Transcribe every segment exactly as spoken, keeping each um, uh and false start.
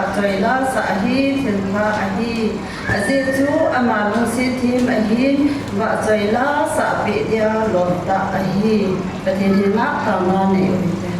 Vahchoi la sah ahi, thilpha ahi. A zia chu ama lungsim thim ahi, vahchoi la sahpih dia lawmta ahi. Pathian in ngakna nei uh hen.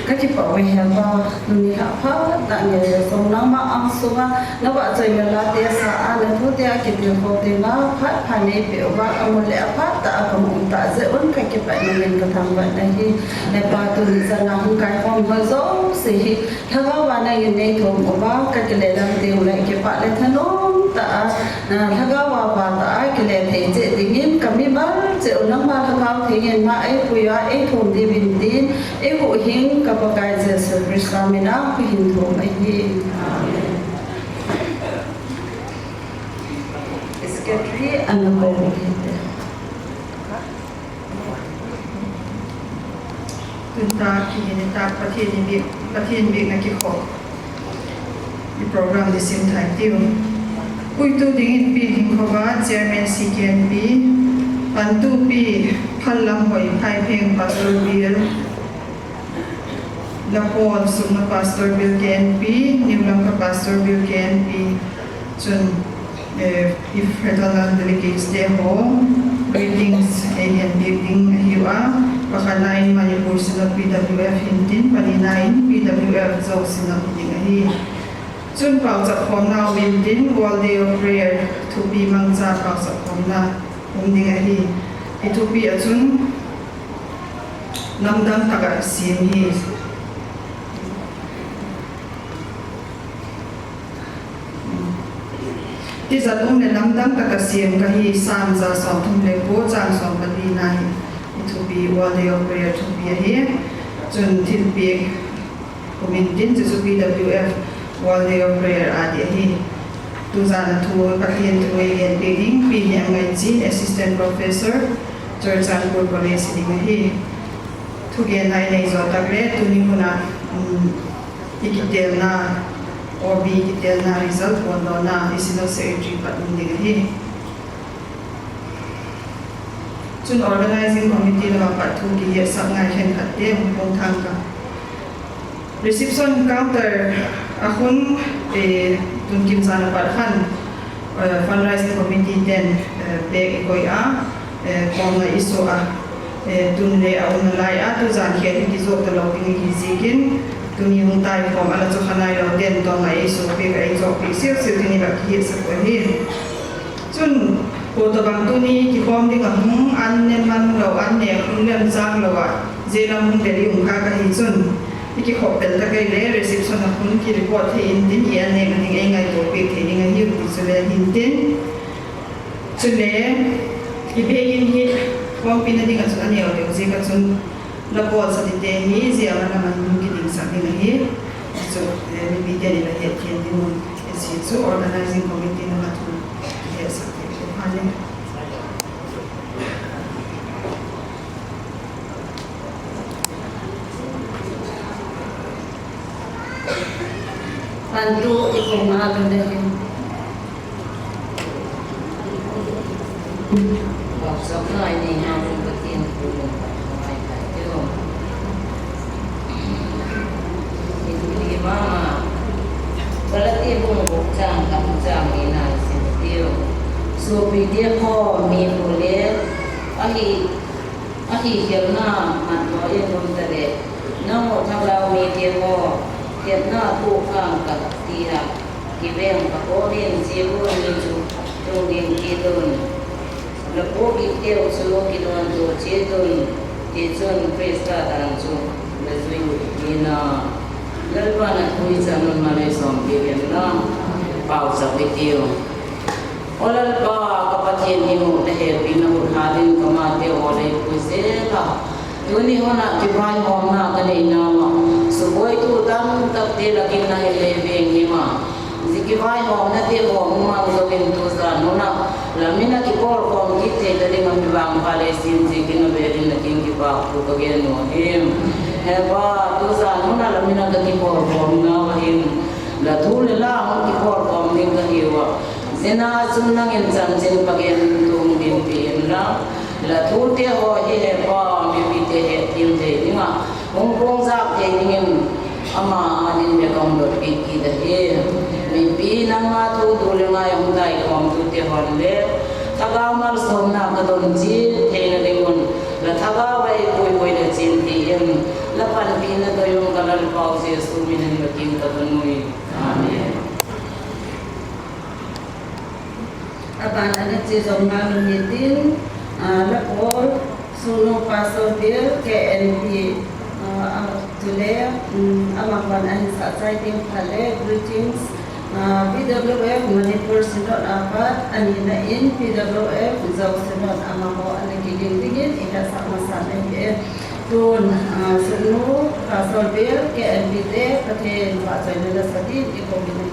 Ka kipah uh e Pa, tuni a phatna ngei a zong nangmah ang sunga na vahchoina late sa a, na thute a kitilkhoute na phat pha nei peuh uah, a mun leh a phat tak a ka muh tak ziak un ka kipahna ngen ka thangvahna hi. E Pa, tuni zan a hong kaikhawm hon zosia hi Lhagau a nangin nei thum uah, ka kilehlam ding leh kipah leh thanuam tak a, na Lhagau a va tak a kileh thei chih dingin ka mimal chih uh nangmah Lhagau Theng in mah ei pui a ei thum ding uh in tin, ei huhhing ka Pakai Jesu Khrist min a ka hon thum ahi. Amen. Secretary ana ko hite. Tun ta ki ni ta Pathian ni bik, Pathian bikna kikhop i program di sim thei diu. Puitu dingin Pi Hing Khova, Chairman C K N P, pantu Pi Phallam Hoi, Phaipheng Pastor Bial, Lapawl Sumna Pastor Bial K N P, New Lamka Pastor Bial K N P, chun, eh, i fraternal delegates te ho, greetings, eh, ei gen bik ding ahi ua, pakhatna in Manipur Synod P W F hi'n tin, panina in P W F Zo Synod hi ding ahi. Chun pauchap khawmna om in tin, World Day of Prayer thupi mangcha pauchap khawmna om ding ahi. I thupi a chun lamdang taka sim hi. Tizat um leh lamdang taka sim ka hi, Sam za sawmthum leh kua chang sawm leh li na hi. I thupi World Day of Prayer thupi ahi. Chun thilpiak um in tin, chu chu P W F World Day of Prayer a di ahi. Tuzan a thu, Pathian thu ei gen bik ding Pi Niang Ngai Chin, Assistant Professor, Churachandpur College ding ahi. Thugenna i nei zoh tak leh tuni hun a, um, i kitelna, O B kitelna result puanlawhna i Synod Secretary pat um ding ahi. Chun Organizing Committee lam apat thu kihiatsak ngai khenkhat te hong pawng thang ka. Reception counter a hun, eh, tun kimzan apat khan, eh, Fundraising Committee ten, eh, bag i koih a, eh, kawmna i suah a, eh, tun leh a umna lai a, tuzan khit hi kizoh talou ding hi ziakin, tuni hun tai khawm a la chu kha nailou ten kawmna i suah pek a, i zoh pek siausiau ding i la kihiatsak uh hi. Chun, kou tobang tuni kikhawm ding a hung an ne man lou, an ne hun lemchang lou a, zia lam hung tel i um kha ka hi chun, i kikhop pel ta kei leh reception a hun ki report thei in tin, i an nek ding ei ngaihtuah pek thei ding ahi uh ti chu le hin tin. Chun le, i bag in hi khawmpina ding a chun a neu deuh ziak a chun, la pawl sa ding te hi, zia a lam a hun kidingsak ding ahi. Chu, eh, mipite ni la hiat thiam ding un, eh, si chu Organizing Committee nung a thu hiatsak te phan ni. Pantu i kong a lu le hin. Vauchapna i neihna hun Pathian thu leng pat ngai kai teuh. Hinpi mama, Galati bung guk chang khat chang nihna i sim teuh. Suapite aw, mi pu le ahi, a hihkhelhna mat lou in um ta leh, nang uh thagau mite aw, hiatna thu khang ka ti a, kiveng ka pawlin zia hun ni chu tung ding kit un. La pu gikte uh chu kidawntuah chiat un, tichun Khrista dan chu la zui uh hi na. Lalpa'n a thu i chan un mal ei sawm pih hen la, pauchap i tiu. Aw Lalpa, ka Pathian, i muhna hehpihna hun hal in ka mate aw lei pui zel a. Tuni hun a kivaihawmna ka neihna uah, subuaitu tamtakte lak in na hel leh veng himah. Zia kivaihawmnate hawm mang zongin tuzan hun a, lam in a kipawlkhawm kit theihna ding a mi vangpha leh sim ziakin a vel in na kiang kipahthu ka gen uh ahi. Hepa, tuzan hun a lam in a ka kipawlkhawmna uah hin, la thu leh la hong kipawlkhawm ding ka hi ua. Zia na chun nangin chanchinpha gen tung dingpi inla, la thute haw hi Hepa mipite hetthiam thei ding a, hong puangzak thei dingin ama adin bek a Hong dotpih kei ding hi. Mipi nangmah thu tu leh ngai hong dai khawmtute hon leh thagau malsawmna ka don chih theihna ding un, la thagau a ei puipui leh chin tiin, la panpihna toh hong ka Lalpa Jesu min in ka kin ka don uh. Amen. A ban a na chi zong ngal un hitin, ah, la pawl, Sunu Pastor Bill, K N P, ah, ah, tu leh, um, amah kuan a hin sa chai ting pha leh, greetings, ah, P W F Manipur Synod apat, a nihna in P W F Zo Synod amah ho a na kiging dingin, i hehsak masa na hi e. Tun, ah, Sunu Pastor Bill, K N P te, Pathian vahchoina la sa dingin i ko ding hi.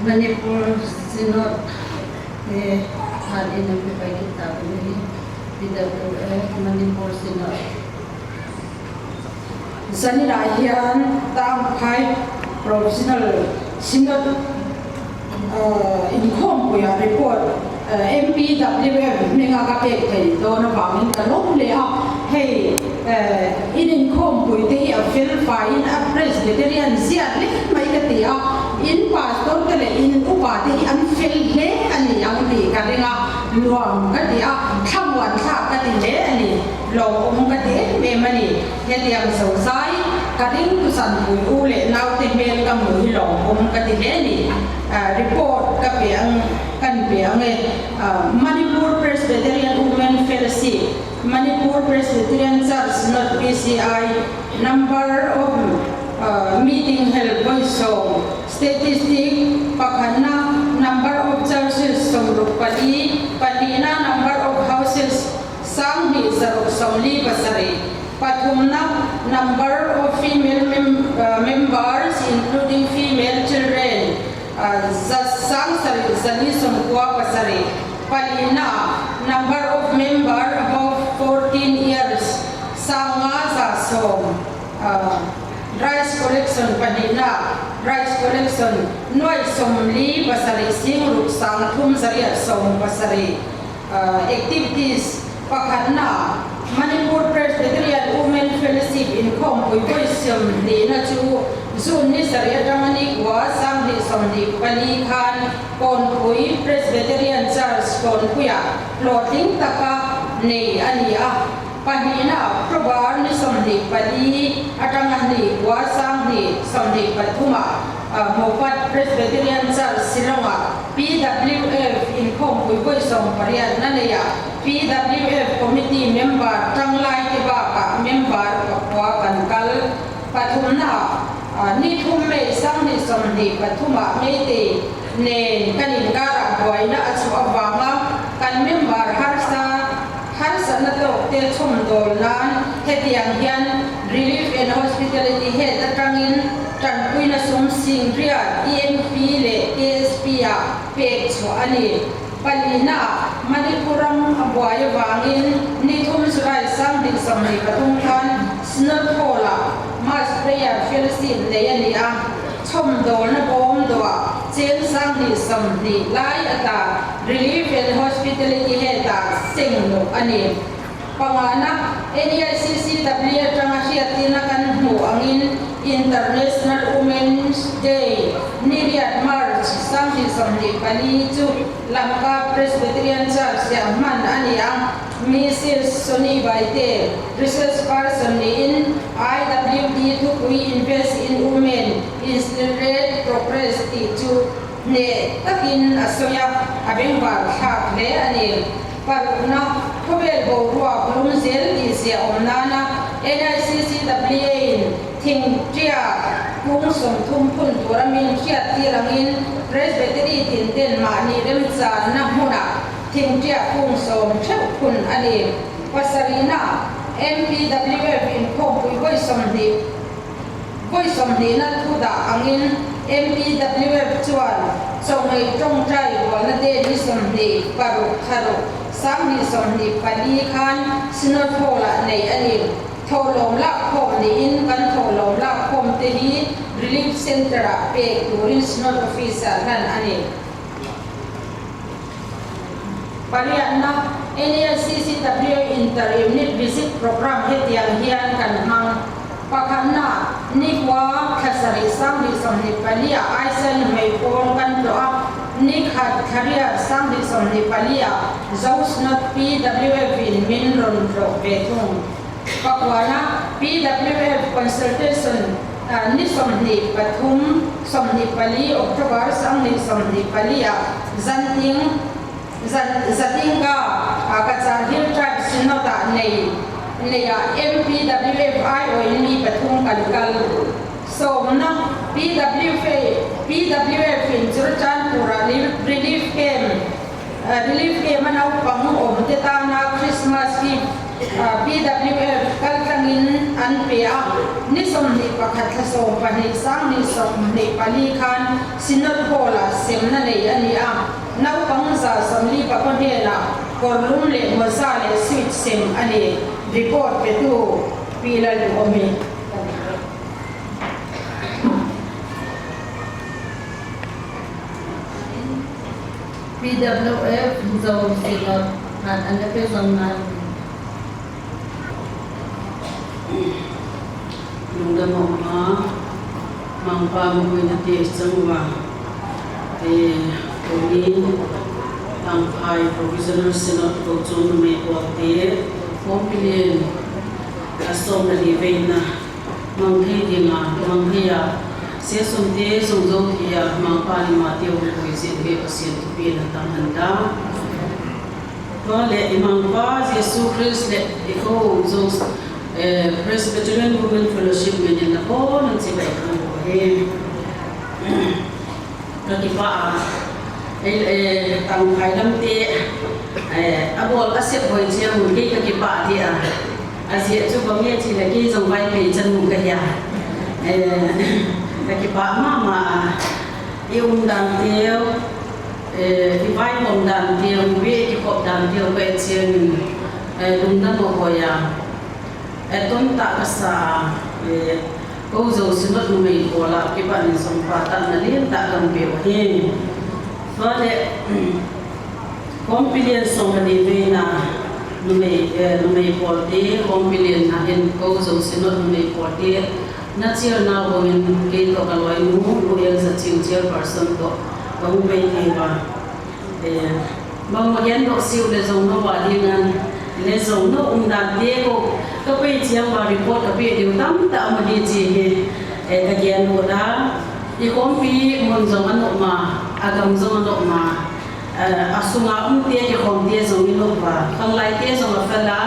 Manipur Synod te han in a pi pai kita ni, P W F Manipur Synod. Zan in a hian Tangkhai Provisional Synod, uh, inkhawmpui a report, uh, M P W F ning a ka pek thei dawn avangin ka lawm leh a, hei, uh, in inkhawmpui te hi a fel fai in a Presbyterian ziat leh mai ka ti a, in pastor te leh in upa te hi an fel hle a ni ang tih ka ring a, nuam ka ti a, thlamuan thlak ka ti hle a ni, lawmawm ka ti em em a ni. Hetiang zozai ka ring tusan pui u leh naute hmel ka mu hi lawmawm ka ti hle a ni. Ah, report ka pe ang, kan pe ang e. Ah, Manipur Presbyterian Women Fellowship, Manipur Presbyterian Church Synod P C I, number of, uh, meeting held vawi sawm, statistic pakhatna, number of churches sawmruk pali, pahnihna, number of houses sanghnih zaruk sawmli pasarih, pathumna, number of female mem- uh, members including female children, uh, za- sang sarih zali sawmkua pasarih, palina, number of member above fourteen years, sang nga za sawm, uh, rice collection, pahnihna, rice collection nuai sawmli pasarih, singruk sang thum zariat sawm pasarih, uh, activities, pakhatna, Manipur Presbyterian Women Fellowship inkhawmpui vawi sawmnihna chu June ni sarih aṭanga ni kua, sanghnih sawmhnih pali khan Kawnpui Presbyterian Church Kawnpui ah hlawhtling taka nei a ni a. Pahnihna October ni sawmhnih pali aṭanga ni kua, sanghnih sawmhnih pathum ah, ah, Mopat Presbyterian Church Shillong ah P W F inkhawmpui vawi sawmpariatna nei a, P W F committee member ṭanglaite bakah member pakua kan kal. Pathumna, ah, ni thum May sanghnih sawmhnih pathum ah Meitei nen kan inkar ah buaina a chuh avanga kan member harsa, harsatna tawkte chhawmdawl nan hetiang hian Relief and Hospitality Head aṭangin ṭanpuina sum singriat E M P leh K S P ah pek chhuah a ni. Palina, Manipur ram a buai avangin ni thum July sanghnih sawmhnih pathum khan Synod Hall ah Mass Prayer Fellowship nei a ni a, chhawmdawlna bawm dawh ah cheng sanghnih sawmhnih lai ata Relief and Hospitality Head ah seng nuh a ni. Pangana, N E I C C W aṭanga hriattirna kan hmuh angin International Women's Day ni riat March sanghnih sawmhnih pali chu Lamka Presbyterian Church ah hman a ni a, Missus Soni Baite, resource person niin I W D thupui Invest in Women, Accelerate Progress tih chu hneh takin a sawi a, a bengval thlak hle a ni. Parukna, khawvel boruak lum zel tih ziah awm nana N I C C W A in thingtiak kung sawmthum phun tura min hriattir angin Presbytery tinten mahni remchanna hmunah thingtiak kung sawm theuh phun a ni. Pasarihna, M P W F inkhawmpui vawi sawmhnih, vawi sawmhnihna thu dah angin M P W F chuan chawngei ṭawngṭai rualna te ni sawmhnih paruk tharuk sanghnih sawmhnih pali khan Synod Hall ah nei a ni. Thawhlawm lakkhawm niin kan thawhlawm lakkhawm te hi Relief Centre ah pek turin Synod Office ah hlan a ni. Pariatna, N E I C C W A Inter-Unit Visit Program hetiang hian kan hmang. Pakhatna, ni kua thla sarih sanghnih sawmhnih pali ah Aisan nuhmei pawl kan tlawh a, ni khat thla riat sanghnih sawmhnih pali ah Zo Synod P W F in min rawn tlawh ve thung. Pakuana, P W F consultation, ah, ni sawmhnih pathum, sawmhnih pali, October sanghnih sawmhnih pali ah Zanting, Zan-, Zatinga, ah, Cachar Hill Tribe Synod ah nei, nei ah M P W F aiawhin mi pathum kan kal. Sawmna, P W F, P W F in Churachandpur ah li-, relief camp, ah, relief camp a naupang awmte tana Christmas gift, ah, P W F kaltlangin an pe a. Ni sawmnih pakhat, thla sawm pahnih, sang nih sawmnih pali khan Synod Hall ah semna nei a ni a, naupang za sawmli pakua hnel ah kawrlum leh mawza leh sweet sem a ni. Report petu Pi Lalduhawm hi. P W F Zo Synod khat ana pe zong nai. Lungdam mahmah, Mangpa mapuina te chang ua. Eh, tuni Tangphai Provisional Synod Kochuam numei pawlte, kawmpi len a sawm leh li veina mang thei ding a, mang thei a, siasunte zong zo thei a, Mangpa lim a teu pui zin ve Pasian thupina tam hen la. Tua leh i Mangpa Jesu Khrist leh i ko Zo, eh, Presbyterian Women Fellowship min in na ko nan chibai kan ko he. Ka kipah a, eh, eh, Tangphai lamte, eh, a bawl a sep huai chiang un kei ka kipah di a. A ziak chu bang e chih leh kei zong Vaiphei chanu ka hi a. Eh, ka kipah mahmah a. I umdan teu, eh, i vaihawmdan teu, i ve i kikhopdan teu ka et chiangin, eh, lungdam mahmah a. Eh, tontak ka sa, eh, ko Zo Synod numei pawl a kipan in zong pahtakna liantak kan pe uhi. Tua leh, kawmpi len sawm leh li veina numei, eh, numei pawlte, kawmpi len ah hin ko Zo Synod numei pawlte, na chairna bangin kei toh ka lawinu, Nu Elza Ching chairperson toh, ka hong pei thei ua. Eh, bangmah gen doh siu leh zong nou a ding a, leh zong nou umdante ko, ka pei chiang ua report ka pe diu tamtak mah di chih hi, eh, ka gen uh a. I kawmpi mun zong a nuam a, a gam zong a nuam a, eh, a sunga umte kikhawmte zong i nuam ua, khanglaite zong a fel a,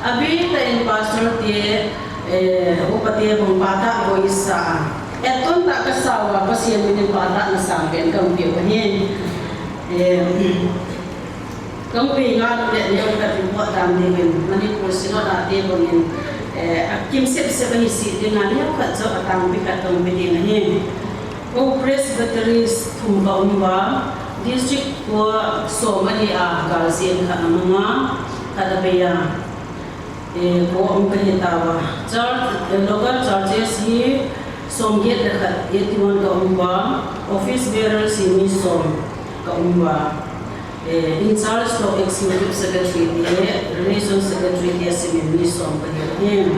a biktak in pastorte, eh, upate bang pahtak ko i sa. Eh, tontak ka sa ua, Pasian min in pahtakna sang pen kan pe uhi. Eh, Kong pei nga leh neu ka report dan ding in, Manipur Synod a te bangin, eh, a kim sepsep ahi sih ding a, neu khat zaw a tangpi khat kong pe ding ahi. Ko Presbytery thum ka om ua, District kua sawm a ni a, Galzin khat a mang a, khat a bei a. Eh, ko om ka hi ta ua. Church, eh, local churches hi sawmgiat leh khat, eighty-one ka om ua. Office bearers hi mi sawm ka om ua. Eh, in charge toh executive secretary te, relation secretary te simin mi sawm ka hi uhi.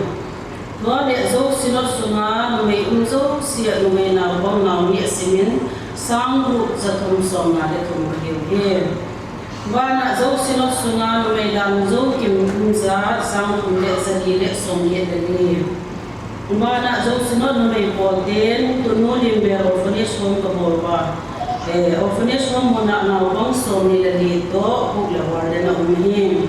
Tua leh Zo Synod sunga numei um zosia numei naupang nau nih simin sang guk za thum sawmnga leh thum ka hi uhi. Banah Zo Synod sunga numei dan zo kim um za sang thum leh za li leh sawmgiat leh li. Banah Zo Synod numei pawlte'n tunu Limber Orphanage Home ka bawl ua, eh, Orphanage Home mun ah naupang sawmnih leh li toh cook leh warden a um hi.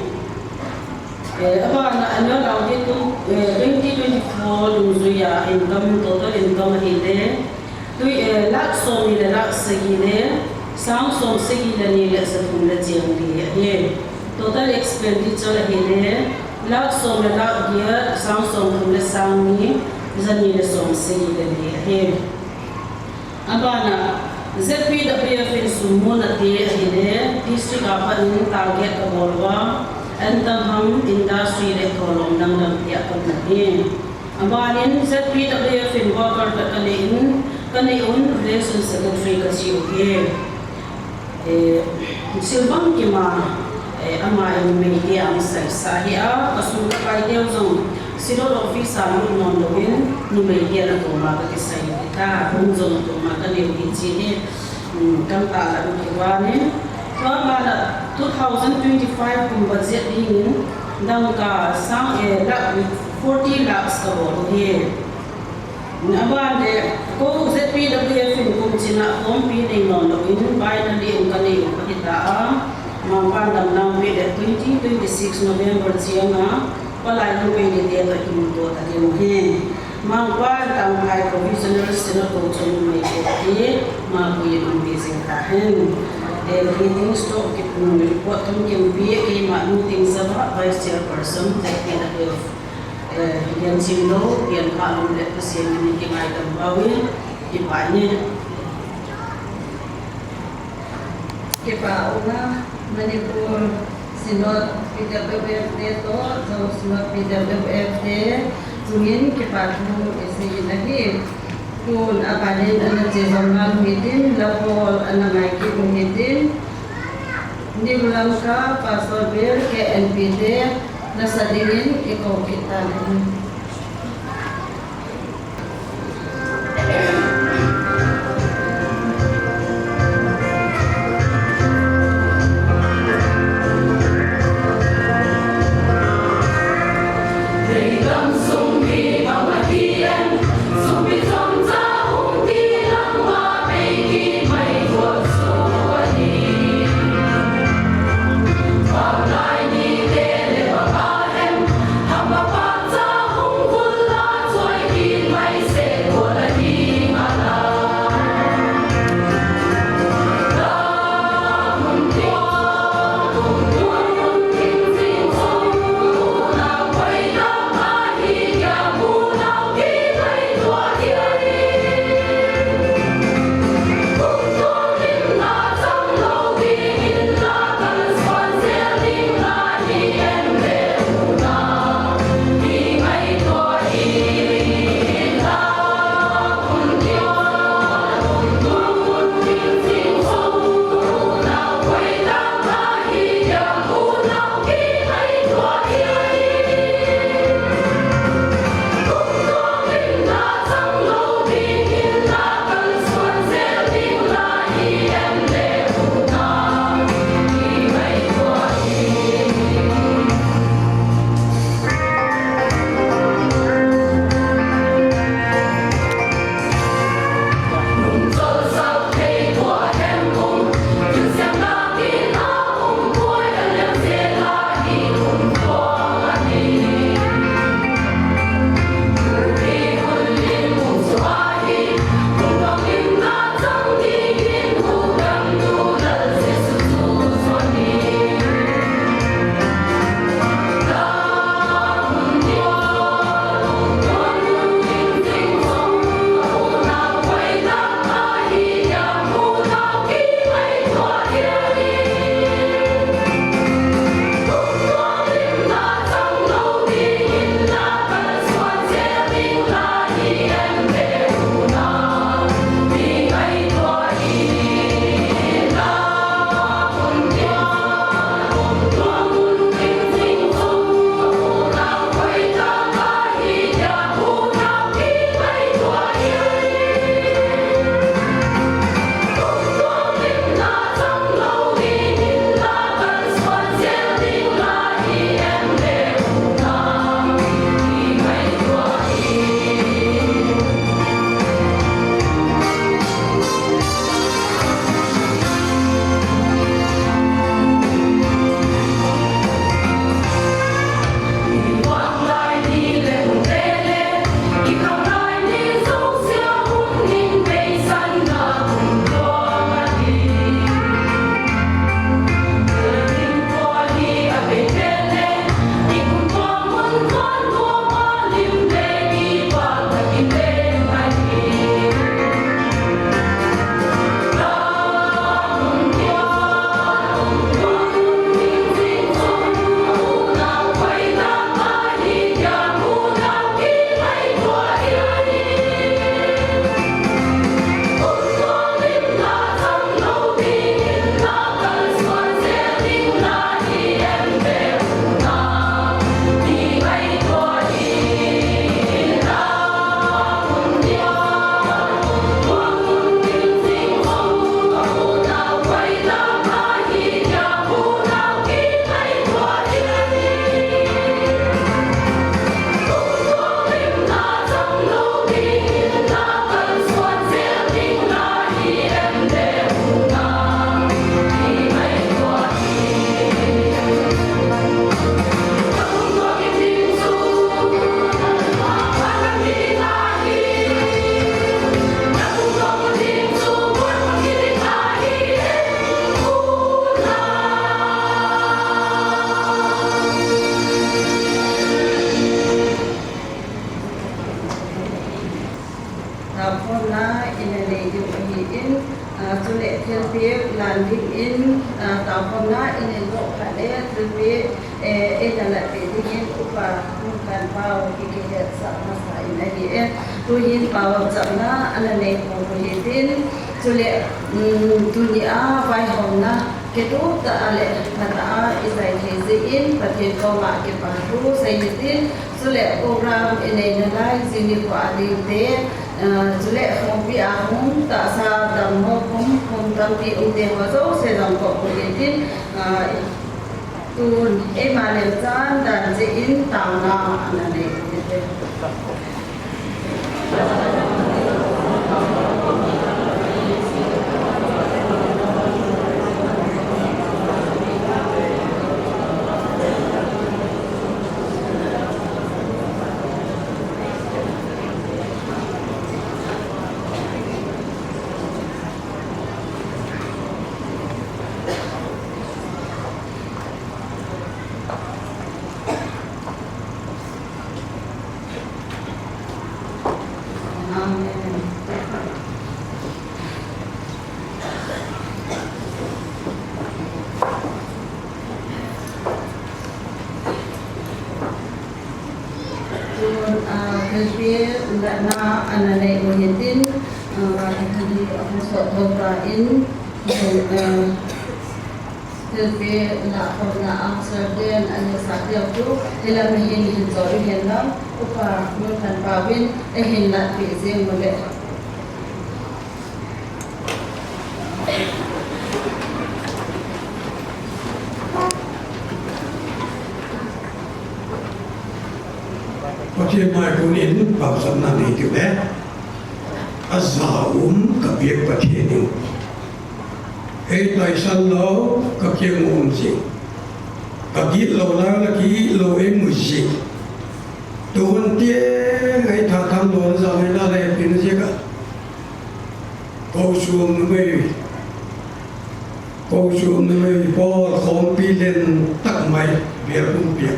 Eh, a banah annual audit tu, eh, twenty twenty-four dungzui a income, total income ahihleh, tui, eh, lak sawmnih leh lak sagih leh sang sawmsagih leh nih leh za thum leh chiang li ahi. Total expenditure ahihleh, lak sawm leh lak giat, sang sawmthum leh sang nih, za nih leh sawmsagih leh li ahi. A banah, Z P W F in sum muna te ahihleh, district apan in target ka bawl ua, Anthem Home, Industry leh thawlawm dangdang te ah ka mu hi. A banin Z P W F in worker khat ka neih in, ka neih un relation secretary ka chi uhi. Eh, silbang kima, eh, ama in numeite a hong saisah hi a, ka sum ka paite uh zong Synod office a lut nawn louin, numeite a tawm a ka kisai hi ta, hun zong a tawm a ka nei uh hi chih hi, um, kan tala uh hi ua ni. Tua banah two thousand twenty-five kum budget dingin, dangka sang, eh, lak forty lakhs ka bawl uhi. A ban leh, ko Z P W F in kum chin a kawmpi nei nawn louin, baina lian ka nei uh ka hi ta a, Mangpa'n damna hon pe leh twenty twenty-six November chiang a, palai hon pe leh te toh kimu tuah ta ding uhi. Mangpa'n Tangphai Provisional Synod Kochuam numei pawlte, mapui in hon pe zing ta hen. Eh, greetings toh ki, um, report thum kim pi, keimah Nu Ting Sava, Vice Chairperson, Z P W F. Eh, gen chim lou, gen pha lou leh Pasian min in kingaidam pah ua, kipak ni. Kipak ua, Manipur Synod P W F te toh, Zo Synod P W F te tungin kipahthu i sei ahi. Tun a panin ana chi zom ngal uh hitin, la pawl ana ngai kik uh hitin, New Lamka Pastor Bial K N P te na sa dingin i kou kik ta hi. Taukhawmna i na nei ding uh ahi in, ah, chuleh thilpiak lan dingin, ah, taukhawmna i nei zoh phat leh thilpiak, eh, i na latpih dingin Upa Nungkanpau i kihetsah masa in ahi e. Tuin pau chapna ana nei khawm uh hitin, chuleh, mm, tuni a vaihawmna kituak ta a leh na ta a i zai thei ziakin Pathian kawmah kipahthu sei hitin, chuleh program i neihna lai zing ni kua dingte, ah, chuleh khawmpi a hong tahsa dam maw, kum, kum tampi umte haw zouse zong kawk uh hitin, ah, tun eimah lemchan dan ziakin tauna ana nei uh hitin. Amen. Tun, ah, thilpiak latna ana nei uh hitin, ah, thilpiak a hong sawt thou ta in, ah, thilpiak lah khawmna answer den a leh sa diau tu, hilam hin hin zaw i hen lam, Upa Nungkanpau in a hin latpih zing uh leh. Pathian mai kunin pauchapna nei diu leh, a za um ka biak Pathian uh. Ei taisan lou ka kiang um zing. Ka gitlou lai la kitlou ei mu zing. Tuhun tiang ei tha tham lou za mai la leh pin zia ka. Kou suang numei, kou suang numei pawl khawmpi len tak mai bial pumpi a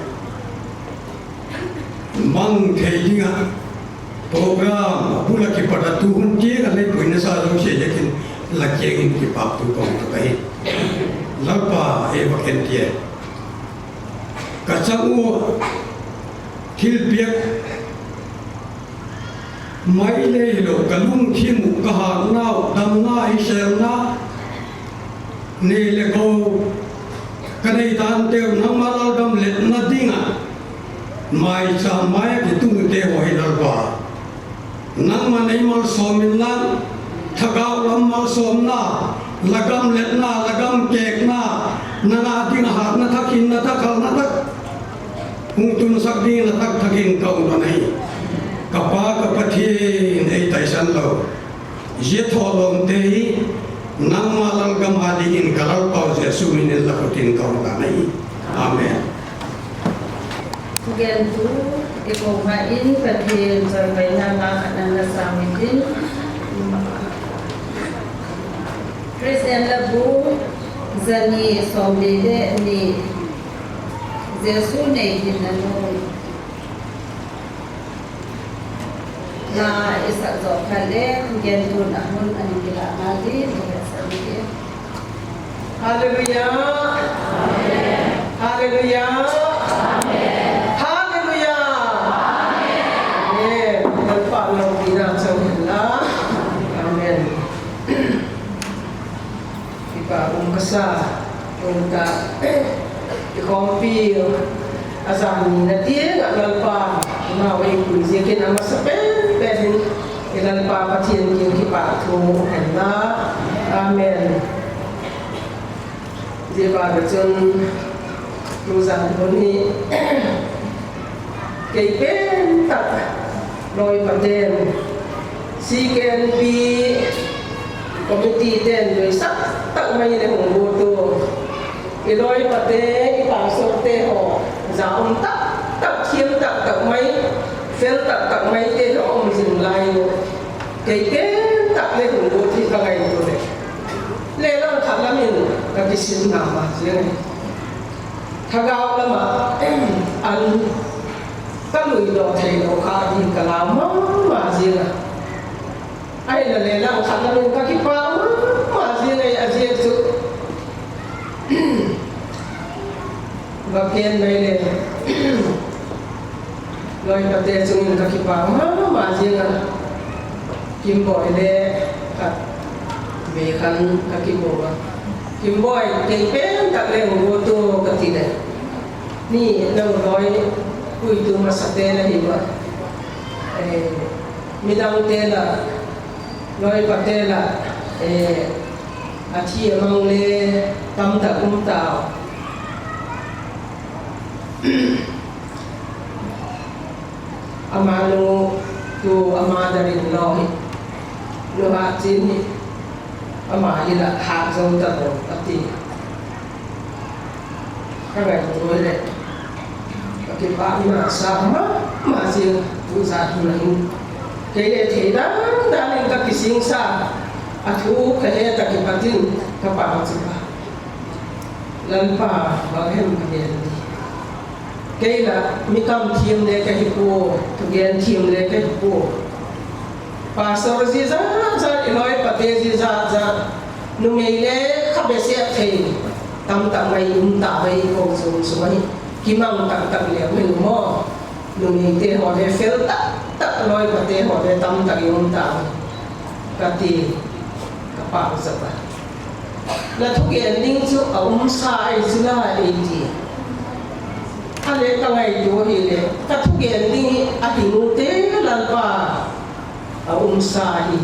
mang thei ding a program a bul a kipat a tuhun tiang a lei puina sa zosia ziakin la kiangin kipahthu kong ka hi. Lalpa ei va khen tiang. Ka chang uh thilpiak mai leh lou ka lungthim uh ka hatna uh damna hiselna nei leh kou ka nei tante uh nangmah lalgam letna ding a maicham mai a kitungte haw hi Lalpa. Nangman ei malsawm inla, thagau lam malsawmna, la gam letna, la gam kekna, nang a ding a hatna thak hinna thak khalna thak hong tunsak ding na thak thakin ka um na hi. Ka Pa ka Pathian ei taisan lou. Zia thawhlawmte hi nangmah lalgam a dingin ka Lalpa Jesu minin la khutin ka um na hi. Amen. Gen tu i ko ma in Pathian chawihoihna la khat na na sa mi tin. Christian Labu, zani sawmli leh nih, Jesu nei hinna nu. Na i sak zoh kha leh, gen tun a hun a ning kila na di, tu he sa di. Hallelujah. Hallelujah. Hallelujah. Amen. Lalpa lawmta chang hen la. Amen. Kipak um ka sa, um ta, i khawmpi a zan nihna tiang a Lalpa amau ei pui ziakin a masa penpen in i Lalpa Pathian kiang kipahthu hen la. Amen. Zia ban ah chun tuzan hun hi kei pen tak lawipaten, C K N P committee ten doisak tak mai in hong lut uh. I lawipate, i pastorte haw, za um taktak, thiam taktak mai, fel taktak maite haw um zing lai uh. Kei pen tak leh hong lut hi ka ngaihtuah leh. Lehlam khat lam in ka kisin mahmah ziang. Thagau lam ah an ka lui lou theilou kha ding ka lau mahmah ziang a. Leh lang khat lamin ka kipah mahmah zing ei, a ziak chu va gen mai leh, lawipate chungin ka kipah mahmah zing a. Kimbawi leh khat vei khan ka kibawl a. Kimbawi, kei pen tak leng go tu ka ti leh, ni nang lawi puitu masate na hi ua. Eh, midangte lah, lawipate lah, eh, a thi a mang leh tamtak um ta. Amah nu, tu amah darin lawi hi, nu Hatchin hi, amah hi lah hat zou ta lou a ti. Ka ngaihtuah leh ka kipahna sa mahmah zing, tu zat hun a hin. Kei leh thei dandanin ka kisingsa, a thu ka het a kipatin ka pau chik a. Lalpa, bang hem ka gen di. Kei lah mi kam thiam leh ka hi pua, thugen thiam leh ka hi pua. Pastor zi zahzah, i lawipate zi zahzah, numei leh kha bese thei, tamtak mai um ta mai ko zum sung ahi. Kimang taktak leh min maw. Numeite haw leh fel taktak, lawipate haw leh tamtak i um ta mai. Ka ti, ka pau zat a. Na thugen ding chu a um sa ei chu la ei ti. A leh ka ngaihtuah hi leh, ka thugen ding hi a hi nute Lalpa, a um sa hi.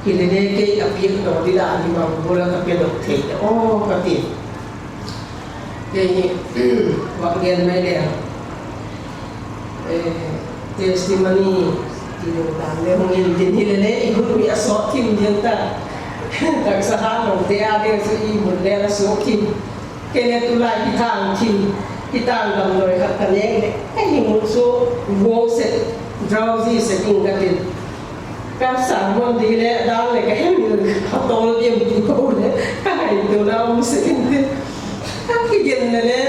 Hi leh leh kei a piak dawh di la ni mang bula ka pe dawh thei te aw ka ti. Kei hi, va gen mai leh. Eh, testimony, ti ding dan leh hong in tin hi leh leh, i hun mi a sawt thim ding ta. Taksa hat lou te a ding chu i mun leh la sawt thim. Kei leh tulai hi tang thim, hi tang dam loi khat ka nek leh. Kei hi mun chu wow se, drowsy se ding ka tin. Ka sermon di leh dan leh ka hem in ka tol diam ti ko leh, ka ngaihtuahna um se in tin. Ka kigen leh leh,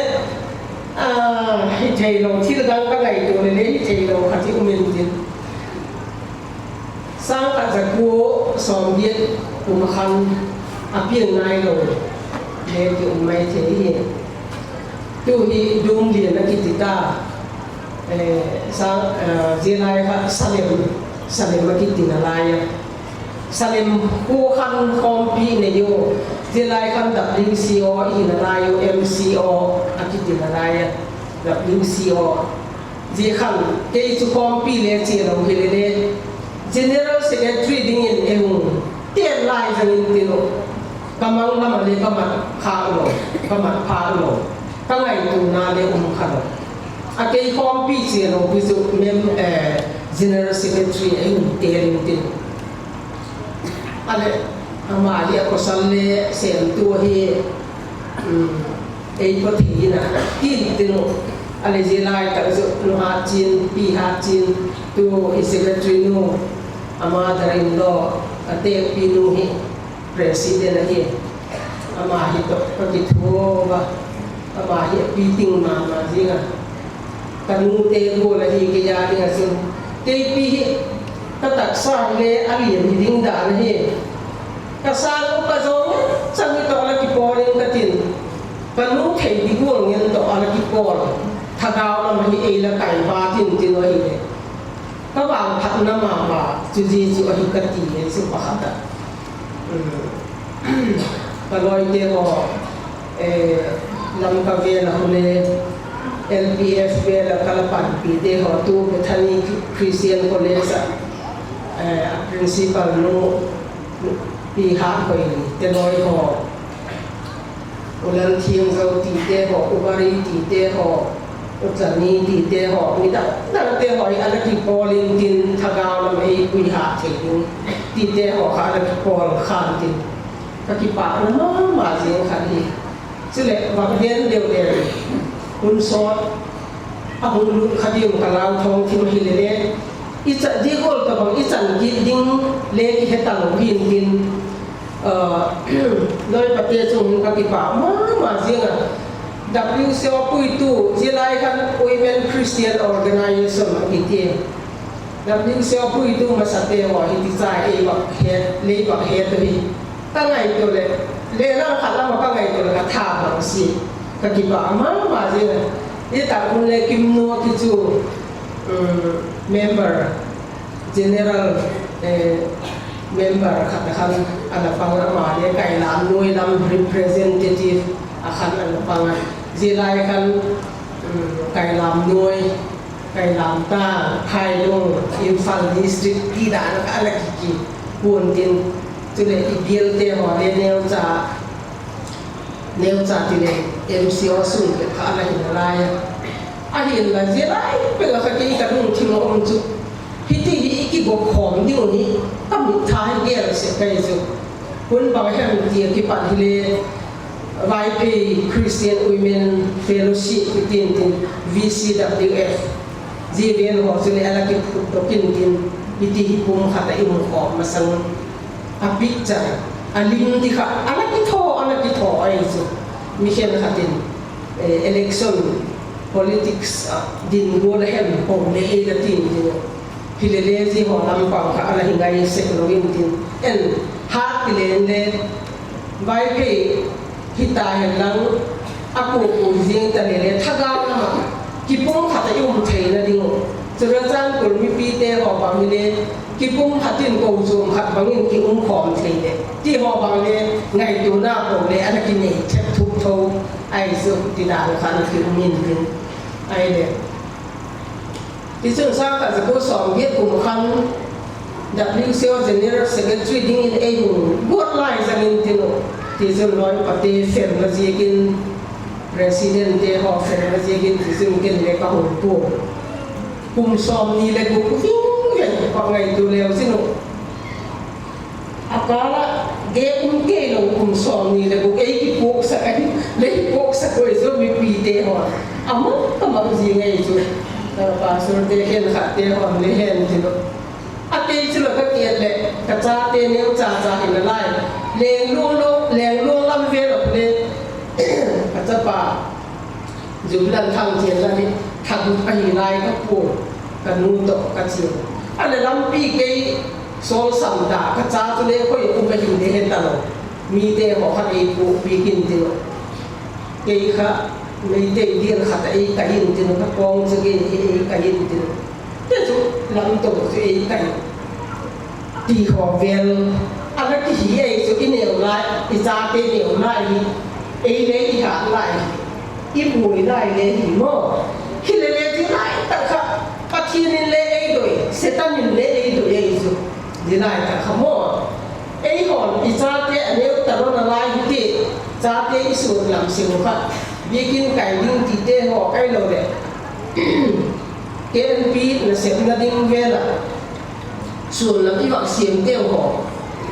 ah, hi theilou, thil dang ka ngaihtuah leh leh, hi theilou khat hi um in tin. Sangkhat zakua sawmgiat kum khan a piang nailou leh ki um maithei hi. Tu hi Dum Lian a kiti ta. Eh, sa, eh, zia lai kha Salem, Salem a kiti na lai a. Salem khu khan khawmpi nei uh, zia lai khan W C O hi na lai uh, M C O a kiti na lai a. W C O. Zia khan, kei chu khawmpi leh chia lou hi leh leh, General Secretary dingin ei hung tel lai zang in tin uh. Ka mang lam a leh ka mat phak lou, ka mat phak lou. Ka ngaihtuahna leh um kha lou. A kei khawmpi chia lou pi chu mem, eh, General Secretary ei hung tel in tin. A leh, amah hi a pasal leh semtu hi, um, ei pawt hi na, tin tin uh. A leh zia lai tak chu nu Hatchin, pi Hatchin, tu i secretary nu, a mother-in-law, a tekpi nu hi, president ahi. Amah hi toh ka kithuah a, amah hi a piting mahmah zing a. Ka nute gual ahi kei a ding a sin. Kei pi hi ka taksa leh a lian hi ding dan ahi. Ka sang upa zong chang hi toh la kipawl in ka tin. Ka nu thei di gual ngen toh a la kipawl. Thagau lam ahi ei la kai ba tin tin ahi leh. Ka vangphatna mahmah chu zia chu ahi ka ti e chu pakhat a. Um, ka lawite haw, eh, Lamka vel a hun leh L P F vel a ka la panpihte haw tu Bethany Christian College a, eh, a principal nu Pi Hat Hoi te lawi haw. U Lalthiangzo tite haw, U Bari tite haw, U Tlani tite haw, mi dangdangte haw hi a la kipawl in tin thagau lam ei pui hah thei ding tite haw kha a la kipawl khan tin. Ka kipahna mahmah zing khat hi. Chuleh va gen deuh leh hun sawt a hong lut kha ding ka lau thawng thim hi leh leh. I chan di gual tobang i chan kit ding leh i he ta lou hi in tin. Ah, lawipate chungin ka kipah mahmah zing a. W C O puitu, zia lai khan Women Christian Organization a kiti. Lam ning sio pui tu masa te maw, hiti cha ei bang het, lei bang het hi. Ka ngaihtuah leh, lehlam khat lam ah ka ngaihtuah leh ka tha bang si. Ka kipah mahmah zing a. Hiai tak hun leh Kimnuai kichi, um, member, general, eh, member khat a khan ana pang a, amah leh Kailamnuai lam representative a khan ana pang a. Zia lai khan, um, Kailamnuai, Kailamtang, Phailung, Imphal District, ti dan a kha ana kiki kuan tin. Chuleh i bialte haw leh neucha, neucha ti leh M C O sung pek kha ana hi nalai a. Ahinla zia lai pek a kha kei ka lungthim a om chu, hiti hi i kigawm khawm ding uh hi ka mit tha hi gel sek ahi chu. Hun bang hem ti a kipan hileh Vaiphei Christian Women Fellowship i tin tin, V C W F. Zia vel haw chu leh a la kiphut dok in tin, hiti hi pumkhat a i um khawm masang a picture, a lim di kha, a la kithaw, a la kithaw ahi chu. Mi khenkhat in, eh, election politics a din gual a hem pawm leh ei la tin tin. Hilele zia haw lam pang kha a la hi ngai sek lou in tin. En, hat ti leng leh, Vaiphei hita hen lang, a kuakua zing ta leh leh, thagau lam ah kipumkhat a i um theihna ding uh. Churachandpur mipite haw bang hileh, kipumkhat in kochuam khat bangin ki um khawm thei leh. Ti haw bang leh, ngaihtuahna bang leh, ana kinei thep thuk thou, ahi chu ti dan khan ki um in tin. Ahi leh. Tichun sangkhat zakual sawmgiat kum khan W C O General Secretary dingin ei hon guat lai zangin tin uh. Tichun lawi pate felna ziakin, President te haw felna ziakin, tichun ken leh ka hon pua. Kum sawmnih leh guk vingveng ka ngaihtuah leu zing uh. A kal ah gei um kei lou kum sawmnih leh guk ei kipuksak ahi, leh kipuksak uh ei chu mipite haw. A mang ka mang zing ahi chu. Ka pastor te khenkhat te haw leh hen ti lou. A kei chu lou ka kiat leh, ka chate neucha cha hi nalai. Lengluang lou, Lengluang lam vel ah leh, ka chapa Zublan Thangthianna ni, thaguk ahi lai ka pu, ka nu toh ka chian. A leh lampi kei sawlsam ta, ka cha chu leh khoi a um ahi leh hen ta lou. Mite haw kha ei pu pi kin ti lou. Kei kha Meitei dial khat a ei kai in tin, ka kawng chu kei ei kai in tin. Te chu lam toh chu ei kai. Ti haw vel, a la kihi ei chu i neu lai, i chate neu lai hi, ei leh i hat lai hi, i buai lai leh hi maw. Hilele zia lai tak kha, Pathian in leh ei doi, Setan in leh ei doi ei chu. Zia lai tak kha maw. Ei haw, i chate a neu ta lou nalai hi ti, chate i sut lam sing kha. Biakin kai ding tite haw kai lou leh. K N P nasepna ding vel a. Suan lam i vak siam teu haw.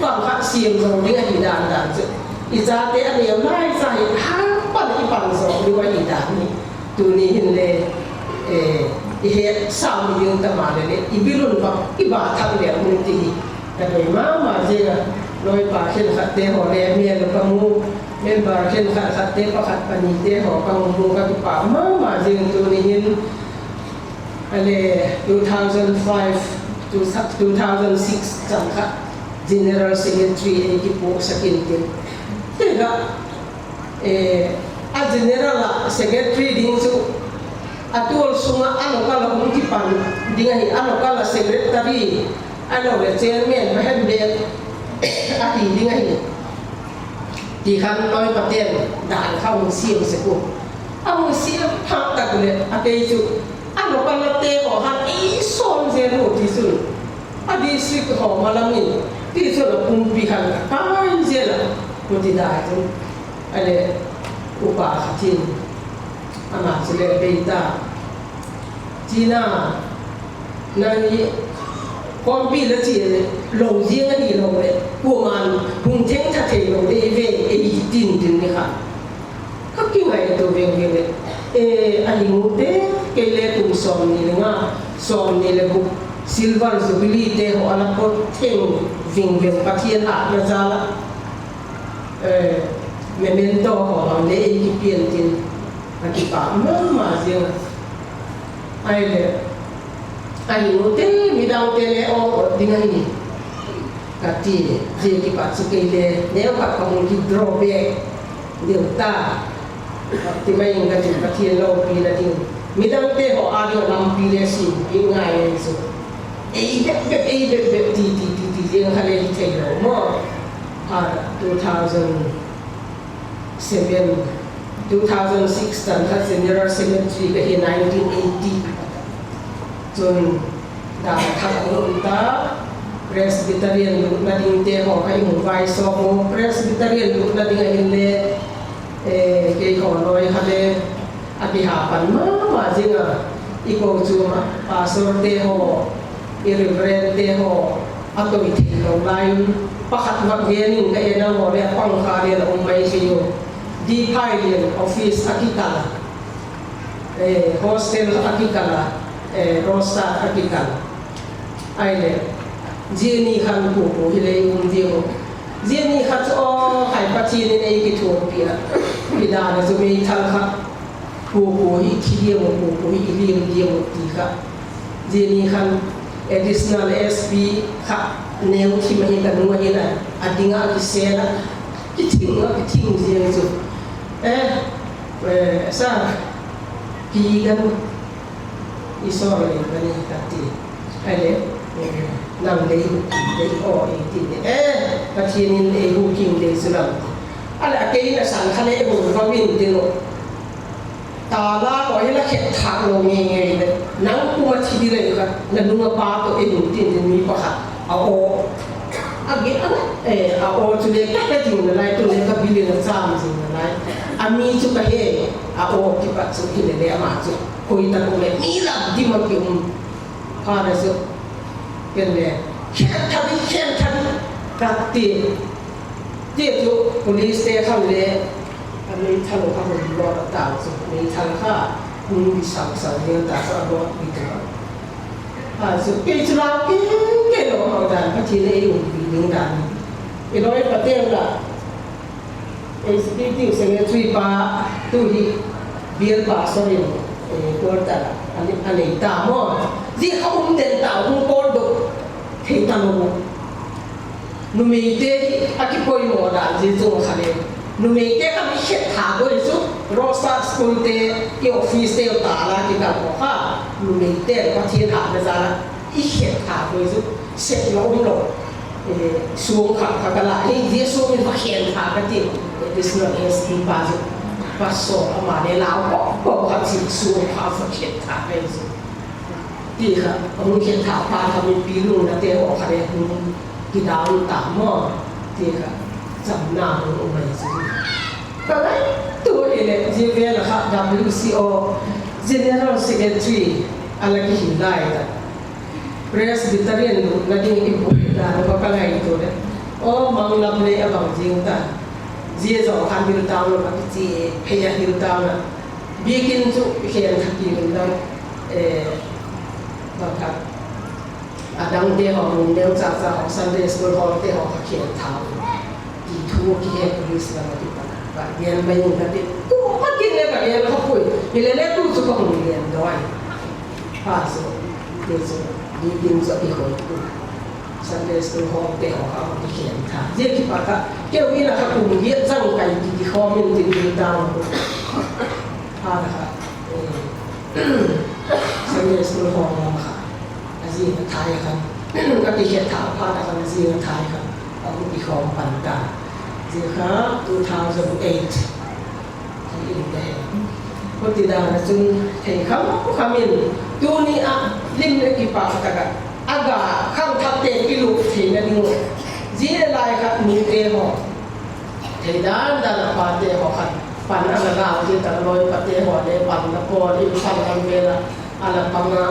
Bang kha siam zo ding ahi dandan chu. I chate a neu lai sa hi hang pan i pan zo ding ahi dan hi. Tuni hin leh, eh, i het sam ding ta mahleh leh, i bil un vak, i ba thak leh mun ti hi. Ka doi mahmah zing a, lawi pa khenkhat te haw leh, mi a lo ka mu, member khenkhat khat te pakhat pani te haw ka mu ka kipah mahmah zing tuni hin. A leh two thousand five to sa-, two thousand six chan kha General Secretary ei kipuksak in tin. Te kha, eh, a General a Secretary ding chu a tual sung a a local a hong kipan ding ahi, a local a Secretary, a lou leh Chairman, va hen bek ahi ding ahi. Ti khan lawi paten dan kha hong siam sek uh. A hong siam phak tak leh a kei chu a local a te haw khan ei sawm zel uh tichun. A district haw malam in tichun a pumpi khan a kai zel a. Huti dan chun. A leh upa khat in. Amah chu leh bei ta. China, nang hi khawmpi la chi lou zing ahi lou leh, kuaman hong theng tha thei lou ding ve, ei tin tin ni kha. Ka kingaihtuah vengveng leh, eh, a hing uh te, kei leh kum sawmnih leh nga, sawmnih leh guk, Silver Jubilee te haw a la pawt theng vengveng Pathian hatna zal a. Eh, memento haw bang leh ei kipian tin, a kipah mahmah zing a. Ahi leh, Ahi, nute midangte leng aw, aw ding ahi, ka ti. Zia kipat chu kei leng neu khat ka hong ki draw back deuh ta. Ti mai ing ka ti, Pathian loupina ding. Midangte haw a ding lampi leng sim pi ngai ngai chu. Ei bep bep, ei bep bep, ti ti ti ti, zia kha leng hi thei lou maw. Ha, two thousand seven, two thousand six tan kha General Secretary ka hi, nineteen eighty. Chun dan khat a hong um ta, Presbyterian lutna dingte haw kha i hong vaisawm maw, Presbyterian lutna ding ahi leh, eh, kei haw lawi kha leng a kihapan mahmah zing a, i kochuam a pastor te haw, i reverend te haw, a toi theilou lai un, pakhat va gen ing ka, e, nang haw leng pang kha leng la um mai thei uh. Di phai leng office a kikal a, eh, hostel a kikal a, eh, roster a kikal a. Ahihleh, zia ni khan kuku hi leng um ding uh. Zia ni kha chu aw, hai Pathian in ei kithuahpih a. Hi dan a chu meithal kha kuku hi thi ding uh, kuku hi i lim ding uh ti kha. Zia ni khan additional S P kha neu thim ahi, ka nu ahi na, a ding a kisel a. Kithing a, kithing zing chu. Eh, eh, sa, ki gan i sawr leh ka ni ka ti. Ahihleh, eh, nang leng i hu king leh aw i ti leh, eh, Pathian in ei hu king leh chu lam. Ahihleh a kei na san kha leng i hu va min ti lou. Tala ko hi la khet thak lou ngeingei leh. Nang kum a thi di leh ka, na nung a pa toh i hu tin din mi pakhat. A aw. A ge, a, eh, a aw chu leng ka, ka ding na lai, tu leng ka bil in a cham zing na lai. A mi chu ka he, a aw kipat chu hi leh leng ama chu. Koi ta ko leh, mi lam di ma ki um. Kha na chu. Ken leng, khen tha di, khen tha di. Ka ti. Ti chu, police te khan leng, a meithal kha hon lawt ta chu. Meithal kha, hon bi sang sang leng ta chu a lawt bi ta. A chu, kei chu lau kei, kei lou hau dan, Pathian ei um pi ding dan. I lawi pa te la, Executive Secretary pa, tu hi bial pastor in, eh, quarter a, a nei ta maw. Zia kha um den ta, hong call dok thei ta lou. Numeite hi a kipoimoh dan zia chu kha leh. Numeite kha mi khet thak uh chu, Rosa School te, i office te uh tala kikal uh kha. Numeite Pathian hatna zala. I khet thak uh chu, sep lou um lou. Eh, sum kha kha ka la, eh, zia sum in va khen thak ka ti. Eh, additional S P pa chu. Pastor ama leng lau ko, ko kha chi sum kha va khen thak ka chu. Ti kha, hong khen thak pa kha mipi lungna te haw kha leng hong kidown ta maw. Ti kha, chamna hong um mai chu. Ka ngaihtuah leh, zia vel a kha W C O General Secretary a la kihi lai ta. Presbyterian lutna ding i buaina dan ka ngaihtuah leh. Aw, Manglap leng a bang zing ta. Zia zaw kha Hilltown a kichi, phei a Hilltown a. Biakin chu khen thak i lum dan, eh, bang kha. A dangte haw, mun deuh chahchah haw, Sunday school hall te haw kha khen thak. Ti thu ki he police lam a kipan. Ka gen mai ing ka ti. Kum a kin leng ka gen kha pui. Hi leh leng tu chu ka hong gen doi. Pa chu, ti chu, ni tin chu i hoi tu. Sunday school hall te haw kha hong kikhen thak. Zia kipat kha, keu in a kha kum giat zang kai kiti khawm in tin tin tang. Pa kha, eh, Sunday school hall lam kha. A zing a thai khan, ka kikhen thak phat a khan a zing a thai khan, a hong kikhawm pan ta. Zia kha two thousand eight. Hi in te. Huti dan a chun thei kham kham in, tuni a lim leh kipak tak a, a ga khangthakte kilup theihna ding uh. Zia lai kha nute haw. Thei dandan a pate haw khan pan a la lau, zia tak lawi pate haw leng pan a pawl, Imphal lam vel a la pang a,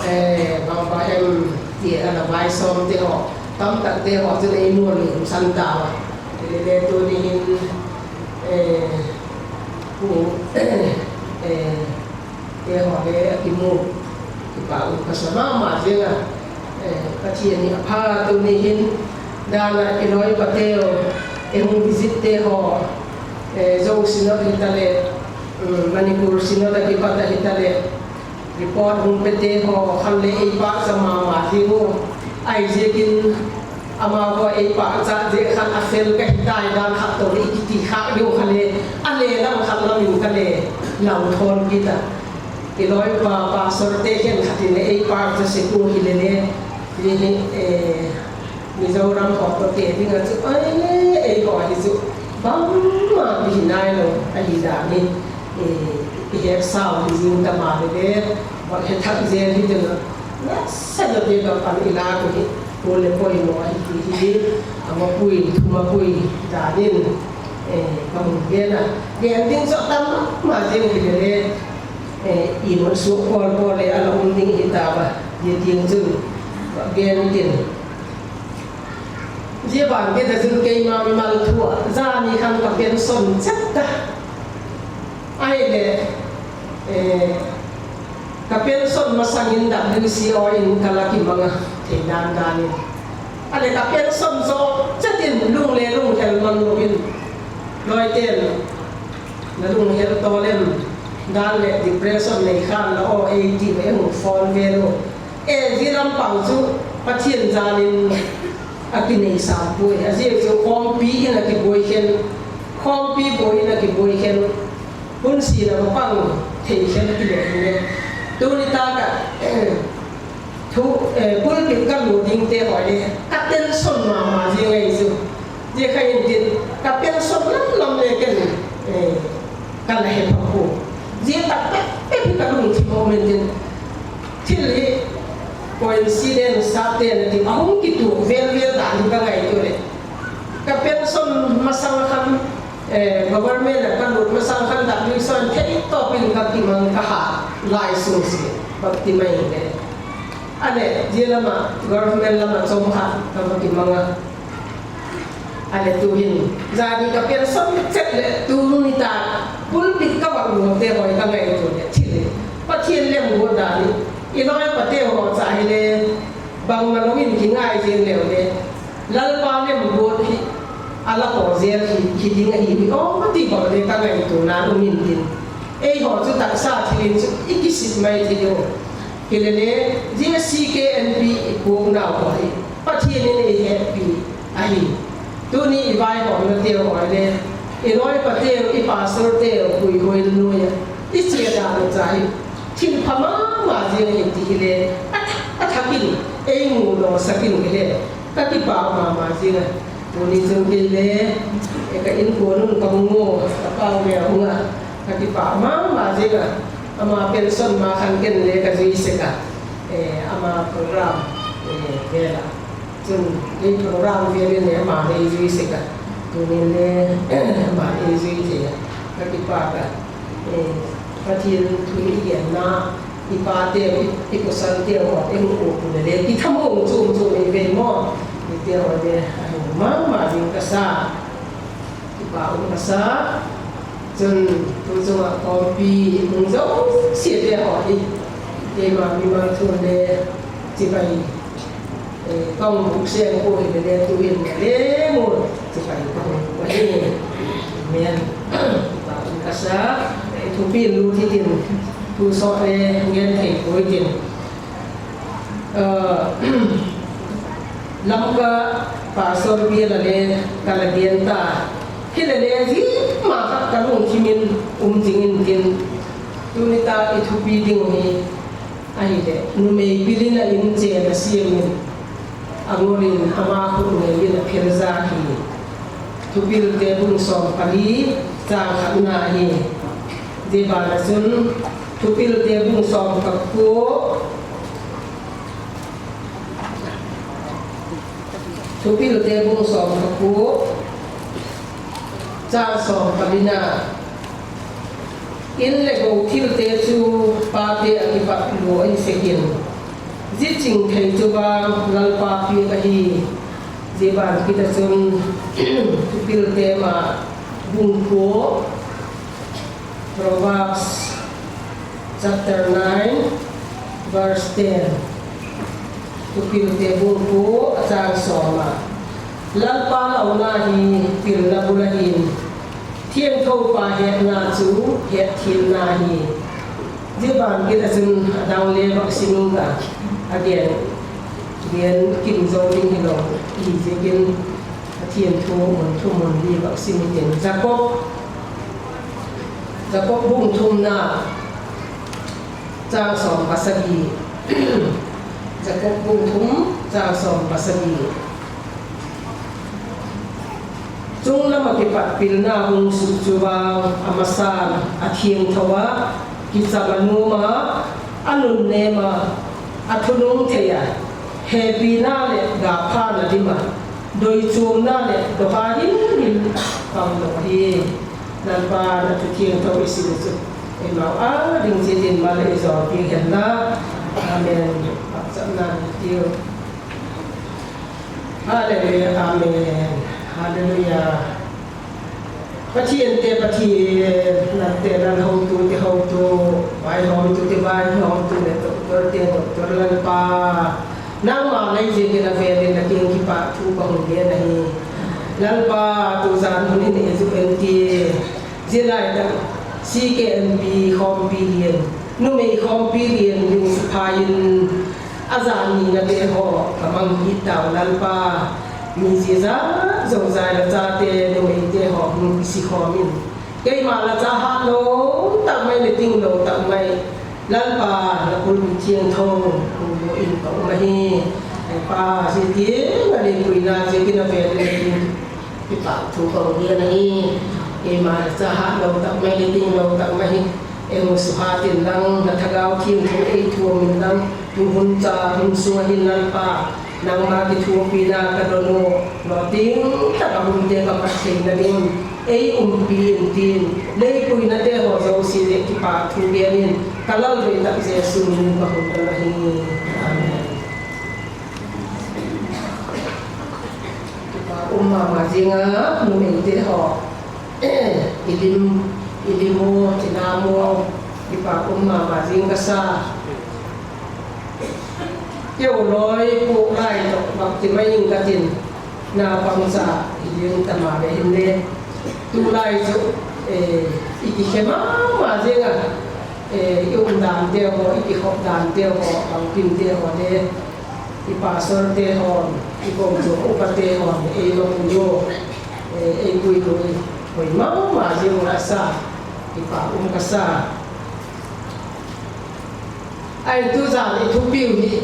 eh, bang bang hem ti a la vaisawm te haw, tamtak te haw chu leng i mual lungsan ta ua. Leh leh tuni hin, eh, pu, eh, te haw leng a kimu, kipak uh ka sa mahmah zing a. Eh, Pathian in a pha, tuni hin dan a i lawi pate uh, eh, hong visit te haw, eh, Zo Synod hi ta leh, um, Manipur Synod a kipat a hi ta leh, Report hong pete haw khan leng ei pahzah mahmah ding uh. Ahihziakin amau haw ei pahzah ziak khan a fel ka hi tai dan khat toh leng i kiti khak deuh kha leh, a lehlam khat lam in ka leh lau thawn kit a. I lawipa pastor te khenkhat in leng ei pahzah sek uh hi leh leng, hi hi, eh, Mizoram haw toh te ding a chu, ai le, ei haw hi chu bangmah hi nailou ahi dan hi, eh, i hetsau hi zing ta mahleh, bang het thak zel hi ding a, na sa lo te ka pan i la ku hi, ku le poimoh hi ti hi, a mapui, thu mapui dan in, eh, ka hon gen a. Gen ding chu tam mahmah zing hi leh leng, eh, i mawk suk pawl pawl leng a la um ding hi ta a, ye tiang chun, gen ding. Zia ban kei ta zun keimah mimal thu ah, zani khan ka pension chet ta. Ahihleh, eh, ka pension masang in W C O in ka la kimang a, thei dandan in. Ahihleh ka pension zoh chet in lung le lunghel man lou in. Lawite'n, na lunghel tawlem dan leh depression nei khan la aw ei ti ve hong phone vel uh. Eh, zia lampang chu Pathian zalin a kinei sam pua. A ziak chu khawmpi in a kibuai khen, khawmpi buai in a kibuai khen, hun sin a va pang thei khen ti leh hi leh. Tuni tak a, thu, eh, pulpit ka lut ding te haw leng, ka tension mahmah zing ahi chu. Zia kha in tin, ka pension lamlam leng ken, eh, ka la he phak pua. Zia tak pek pek hi ka lungthim a om in tin. Thil hi coincidence sa te na ti, a hong kitu vel vel dan hi ka ngaihtuah leh. Ka pension masang khan, eh, government a ka lut masang khan dak ni suan thei tawp in ka kimang ka ha lai sung si, bangti mai leh. Ahihleh, zia lam a, government lam a chom kha, ka va kimang a. Ahihleh tuhin, zani ka pension chet leh, tuni tak, pulpit ka va lut te haw ka ngaihtuah leh, thil leh. Pathian lemguat dan hi, i lawipa te haw cha hi leh, bangmah lou in kingai zing leh leh. Lalpa lemguat hi, a la pawl zel hi, hi ding ahi hi, aw, ti bang leh ka ngaihtuahna um in tin. Ei haw chu taksa thil in chu, i kisit mai thei deuh. Hi leh leng, zia C K N P i pukna haw hi, Pathian in ei hehpih ahi. Tuni i vaihawmna te haw leh, i lawipa te, i pastor te, puihuai nuai a, i chia dan uh cha hi. Thil pha mahmah zing hi ti hi leh, a thak, a thak in, ei mu lou sak in hi leh, ka kipah mahmah zing a. Tuni chun kei leng, eh, ka innkuan un ka hung uh, ka pau leh hung a, ka kipah mahmah zing a. Ama pension ma khan ken leng ka zui sek a. Eh, ama program, eh, vel a. Chun, ei program vel in leng ama leng zui sek a. Tuni leng, ama leng zui thei a. Ka kipak a. Eh, Pathian thu i genna, i pa te, i, i pasal te, aw, ei mu uh leh leng, kithamuang chum chum i ve maw. I te aw leng, a hing mahmah ding ka sa. Kipak um ka sa. Chun, tu chunga khawmpi, hong zosia te haw hi. Keimah mimal thu leh, chibai. Eh, kong buk siang ko hi leh leng tuin leng mu, chibai ka hong ko hi. Amen. Kipak um ka sa. Eh, thupil lut hi tin, thu sawt leng ngen thei ko hi tin. Eh, Lamka pastor bial ah leng ka la gen ta. Hi leh leng zia mah kha ka lungthim in um zing in tin. Tuni tak i thupi ding hi. Ahihleh, numei pil in a inn chen a siam in, a ngol in ama khut ngei in a phel zak hi. Thupilte bung sawm pali chang khatna hi. Zia ban ah chun, Thupilte bung sawm pakua, Thupilte bung sawm pakua, chang sawm palina. Inn leh gou thilte chu pate a kipat lua ahi sek in, zi ching thei chu vang Lalpa piak ahi. Zia ban kit a chun, Thupilte mah bung kua, Proverbs chapter nine, verse ten. Thupilte bung kua, a chang sawm ah. Lalpa launa hi pilna bul ahi in, Thiangthopa hetna chu hetthiamna hi. Zia ban kit a chun a dang le vak sim ing ka, a gen, gen kim zo ding hilou, i ziakin Pathian thu mun thum mun li vak sim ing ka. Jakob, Jakob bung thumna, chang sawm pasagi. Jakob bung thum, chang sawm pasagi. Chunglam a kipat pilna hong suk chu vang, a masan a thiangtho a, kicham a nuam a, a nunnem a, a thunung thei a, hehpihna leh gapha na dim a, doichuamna leh doha himhim pang lou hi. Lalpa na thu thiangtho i sim chu eimau ading chiat in mal ei zawlpih hen la. Amen. Pachatna ni tiu. Hallelujah. Amen. Hallelujah. Pathian te Pathian, Lal te Lal, hotu te hotu, vaihawmtu te vaihawmtu, leh doctor te doctor, Lalpa, nangmah lei ziakin a velin na kiang kipahthu ka hon gen ahi. Lalpa, tuzan hun in ei zuk en ti, zia laitak C K M P khawmpi lian, numei khawmpi lian ding sipai in, a zan nina te haw ka mang hi tau Lalpa. Mi zia zat zouzai la chate, numei te haw hong si khawm in, keimah la cha hatlou tak mai leh tinglou tak mai, Lalpa, na kulhmi thiangtho hong bu in ka um ahi. Lalpa, zia ti ngal in puina ziakin a velin kipahthu ka hon gen ahi. Keimah la cha hatlou tak mai leh tinglou tak mai hi, ei hong suhat inla, na thagau thiangtho ei thuam inla, tu hun cha hun sung ah hin Lalpa, nangmah kithuapihna ka don uh, lawting tak a hun te ka mat theihna ding ei umpi in tin, lei puina te haw zosia leh kipahthu gen in, ka Lal vei tak Jesu min in ka hon don ahi. Amen. Kipak um mahmah zing a, numei te haw, i lim, i lim uh, i nam uh, kipak um mahmah zing ka sa. Keu lawi puk lai toh bangchi mai ing ka tin, naupang cha i ding ta mahleh hin le, tulai chu, eh, i kikhe mahmah zing a, eh, i umdan te haw, i kikhopdan te haw, bangkim te haw le, i pastor te haw, i kongchuam upa te haw, ei lawm uh, eh, ei puitu, hoi mahmah zing ka sa, kipak um ka sa. Ai, tuzan i thupi uh hi,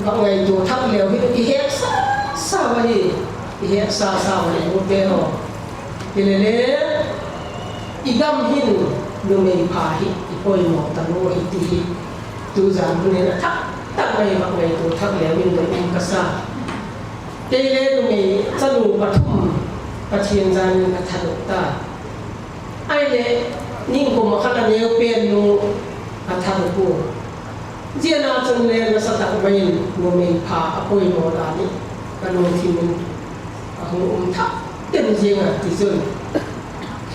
va ngaihtuah thak leh uh hi, i hehsa sa uh ahi, i hehsa sa uh ahi, nu te haw. Hilele, i gam hin numei pha hi i poimoh ta uh ahi ti hi, tuzan hun in a thak tak mai va ngaihtuah thak leh uh in dong um ka sa. Kei le numei chanu pathum Pathian zan in ka thadok ta. Ahihleh, ningkum a khat a neu pen nu ka thadok uh. Zia na chun le nasa tak mai in numei pha a poimoh dan hi ka lungthim in a hong um thak den zing a, tichun,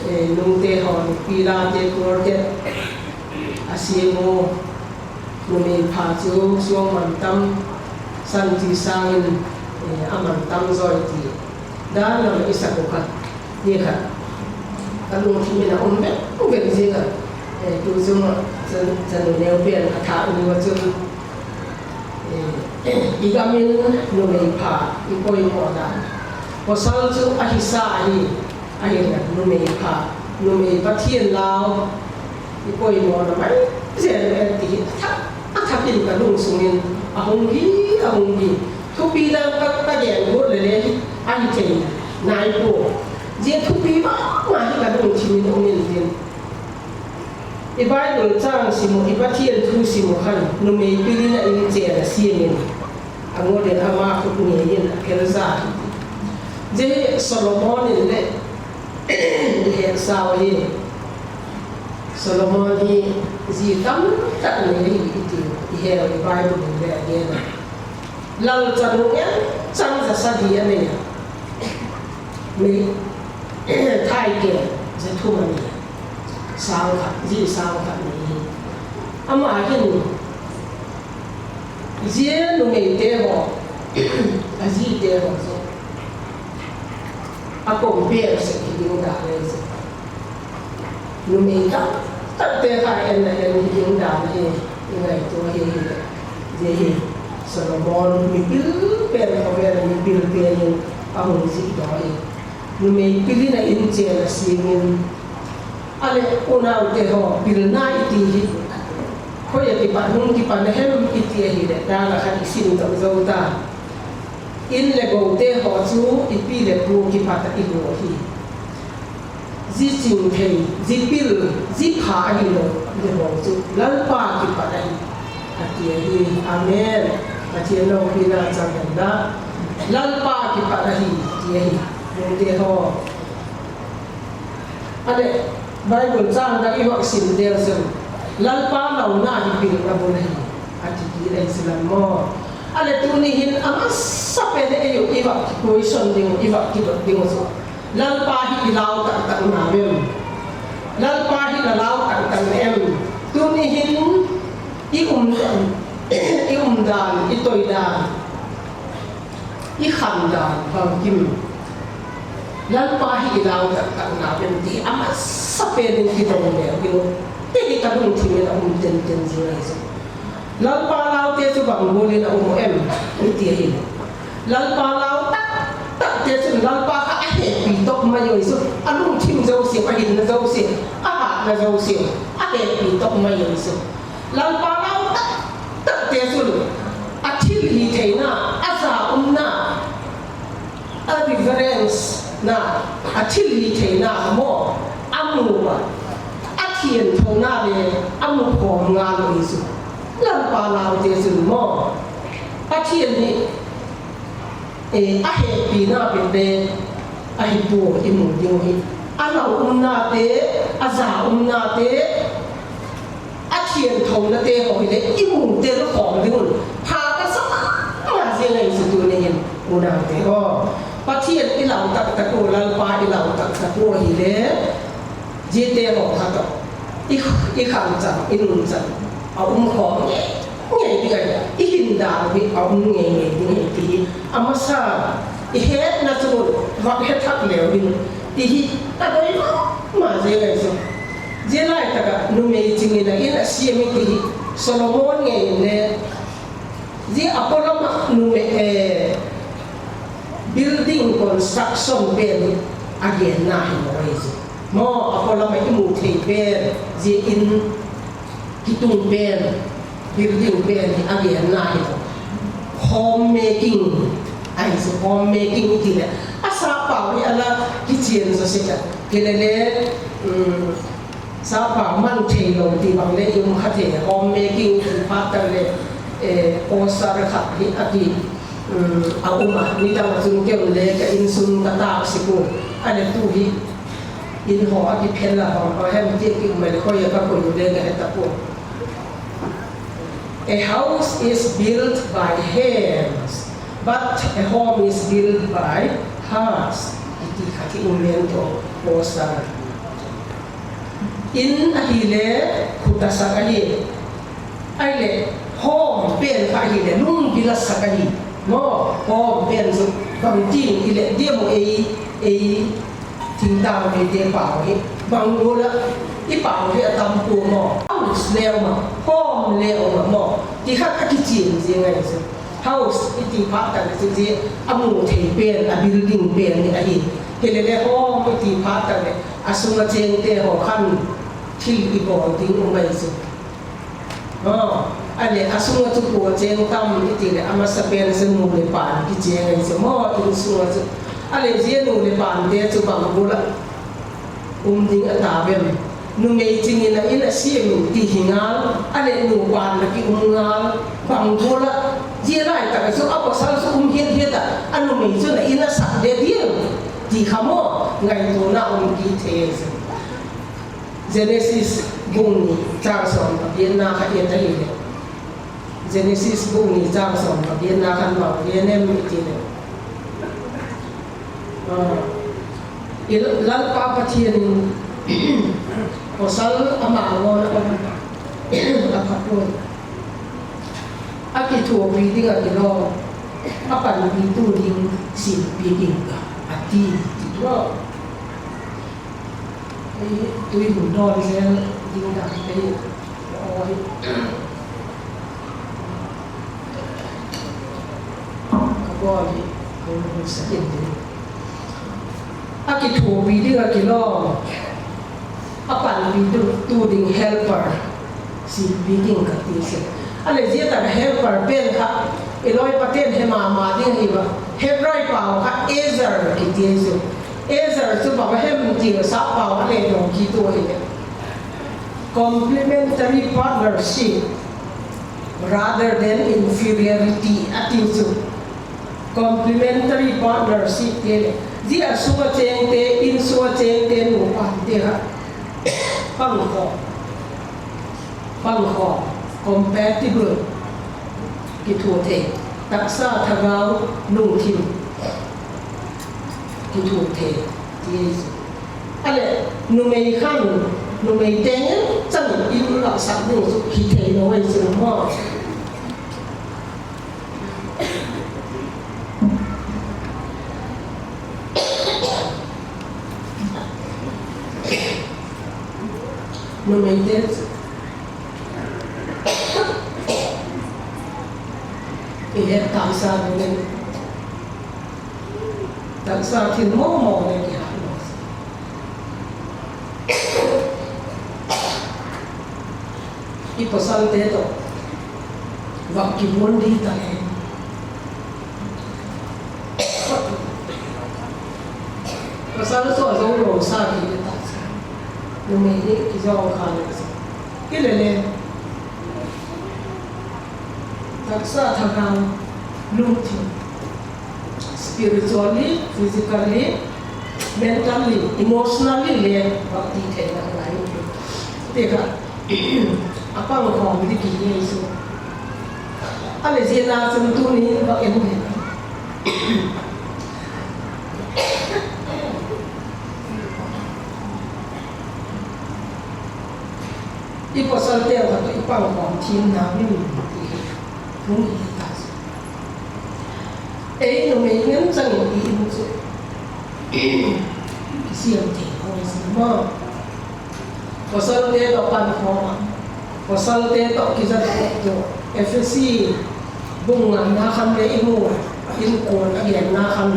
eh, nungte haw, pilate, kualte a siam uh. Numei pha chu suang man tam, san chi sangin, eh, a man tam zaw ti dan lam i sak uh kha. Ni kha, ka lungthim in a um vek vek zing a. Eh, tu zung a, chanu, chanu neu pen a thah ni uh chun, eh, i gam in numei pha i poimoh dan. Pasal chu a hisa ahi, ahihleh numei pha, numei Pathian lau i poimohna mai zel e ti hi a thak, a thak in ka lungsung in a hung hi, a hung hi. Thupi dan ka, ka gen guat leh leh hi, a hi thei nai pua. Zia thupi mahmah hi ka lungthim in um in tin. I Bible chang sim uh, i Pathian thu sim uh khan, numei pil in a inn chen a siam in, a ngot in ama khut ngei in a phel zat hi. Zia Solomon in le, i hehsa uh hi, Solomon hi zi tamtak nei hi i ti, i heh uh, i Bible in le a gen a. Lal chanu ngen chang za sagi a nei a. Mi thai ke za thum a nei. Sang khat, zi sang khat nei hi. Amah hin, zia numeite haw, a zite haw zaw, a compare sek hi ding dan ahi zaw. Numei tam Takte kha en a en hi ding dan hi i ngaihtuah hi. Zia hi Solomon mipil pen, khovel a mipil pen in a hong zih dawn hi. Numei pil in a inn chen a sing in, a leh unaute haw, pilna i ti hi khoi a kipan, hong kipan a hem i ti ahihleh, dan a khat i sim tou zou ta. Inn leh goute haw chu i pi leh pu kipat a i luah hi. Zi ching thei, zi pil, zi pha ahilou leh haw chu Lalpa kipat ahi, a ti ahi. Amen. Pathian loupina chang hen la. Lalpa kipat ahi, ti ahi. Nungte haw. A leh, Bible chang dang i hon sim zel zel. Lalpa launa hi pilna bul ahi, a ti di leh i si lam maw. A leh tuni hin a masa pen ei uh i va question ding, i va kidot ding uh chu, Lalpa hi i lau taktak na vem? Lalpa hi na lau taktak na em? Tuni hin i um, i umdan, i toidan, i khandan bangkim, Lalpa hi i lau taktak na vem ti a masa pen in kidong leh, i lo te hi ka lungthim in a um tenten zel ahi zaw. Lalpa laute chu bang bul in a um em, i ti ahi. Lalpa lau taktakte chun Lalpa kha a hehpih tawp mai uh ahi zaw. A lungthim zosia, a hinna zosia, a hatna zosia a hehpih tawp mai uh ahi zaw. Lalpa lau taktakte chun a thilhitheihna, a za umna, a reverence na, a thilhitheihna maw, a mu a, a thianthouna leh a mu khawm ngal uh ahi zaw. Lalpa laute chun maw, Pathian hi, eh, a hehpihna bek leh ahi pua i mu ding uh hi. A lau umnate, a za umnate, a thianthounate haw hi leh i mu tel khawm ding un pha ka sa mahmah zia ngaihsut tu nei in, unaute haw. Pathian i lau taktak uh, Lalpa i lau taktak uh hi leh, ziate haw kha toh i, i khangchan, i nunchan a um khawm ngeingei ding ahi. I hindan uh hi a um ngeingei ding ahi ti hi a masa i hetna chung un va he thak leu ding ti hi ka doi mahmah zel ahi zaw. Zia laitak a numei ching in a inn a siam i ti hi Solomon ngei in leh, zia a polam a numei, eh, building construction pen hi a genna hi maw ahi zaw. Maw, a polam a i mu thei pen, zia inn kitung pen, building pen hi a genna hi zaw. Home making ahi zaw, home making i ti leh, a sapau hi a la kichian zaw sek a. Kei leh leh, um, sapau man theilou ti bang leh i um kha thei, home making i ti phat tak leh, eh, poster khat hi a ki, um, a um a, nidang a chun kei un leh ka inn sung ka tak sek uh. A leh tu hi inn haw a kiphel a, bang bang hem ti ki um a leh khoi a ka koih uh leh ka he ta pua. A house is built by hands, but a home is built by hearts, i ti kha ki um len toh poster. Inn ahihleh khut a sak ahi. Ahihleh home pen kha ahihleh lungbil a sak ahi. Maw, home pen chu bangtin i leh diam uh, ei, ei thingtang neite pau hi bang bul a i pau hi a tam pua maw. House leh um a, home leh um a maw, ti khat a kichian zing ahi zaw. House i ti phat tak leh chu zia a mu thei pen, a building pen hi ahi. Kei leh leh home i ti phat tak leh a sung a chengte haw khan thil i bawl ding um ahi zaw. Aw, a leh a sung a chu kua cheng tam i ti leh a masa pen chu nu leh pa kicheng ahi zaw maw, inn sung a chu. A leh zia nu leh pate chu bang bul a um ding a ta vem? Numei ching in a inn a siam in ti hi ngal, a leh nupa'n a ki um ngal, bang bul a. Zia laitak a chu a pasal chu um hiathiat a, a numei chu na inn a sak de diam ti kha maw, ngaihtuahna um kithei ahi zaw. Genesis bung nih chang sawm pagiatna kha i et ahihleh. Genesis bung nih chang sawm pagiatna khan bang gen em i ti leh, ah, i Lalpa Pathian in pasal ama ngawn a om a pha puai. A kithuapi ding a kilawm, a panpihtu ding silpih ing ka, a ti, ti tua. Ei, tui hun dawn zel, Ding dan te hi. Oi. Ka bawl hi, ka hong sakin ding. A kithupi ding a kilawm. A panpih tu, tu ding helper. Silpi ding ka ti se. A leh zia tak helper pen kha. I lawi paten he mahmah ding hi ua. Hebrai pau kha ezer ki ti se. Ezer chu bang hem ti sa pau a leh dong ki tu hi. Complementary partnership rather than inferiority a ti chu. Complementary partnership te leh. Zia sung a cheng te, inn sung a cheng te, nupa te kha. Pangkhawm. Pangkhawm. Compatible. Kithuthei. Taksa thagau lungthim. Kithuthei. Ti ei chu. A leh, numei khan, numei teng chan in lak sak ding chu hi thei lo ei chu maw. Numei te chu. I het taksa ding. Taksa thil mawngmawng leh kihat lo. I pasal te toh. Vak kibun di ta e. Pasal toh a zo lo sa ki ta. Numei hi kizong kha leh. Ki leh leh. Taksa thagau lungthim. Spiritually, physically, mentally, emotionally leh bangti theihna ngai. Te kha, a pangkhawm di ki ei chu. A leh zia na chun tuni bang en hen. I pasal te kha toh i pangkhawm thei na min ti hi. Hung hi ta. Ei numei ngen chang in i inn chu. Siam thei hong si maw. Pasal te toh pangkhawm a. Pasal te toh kizat tu. Ephesi bung ngana khan leh i mu. Inkuan a genna khan.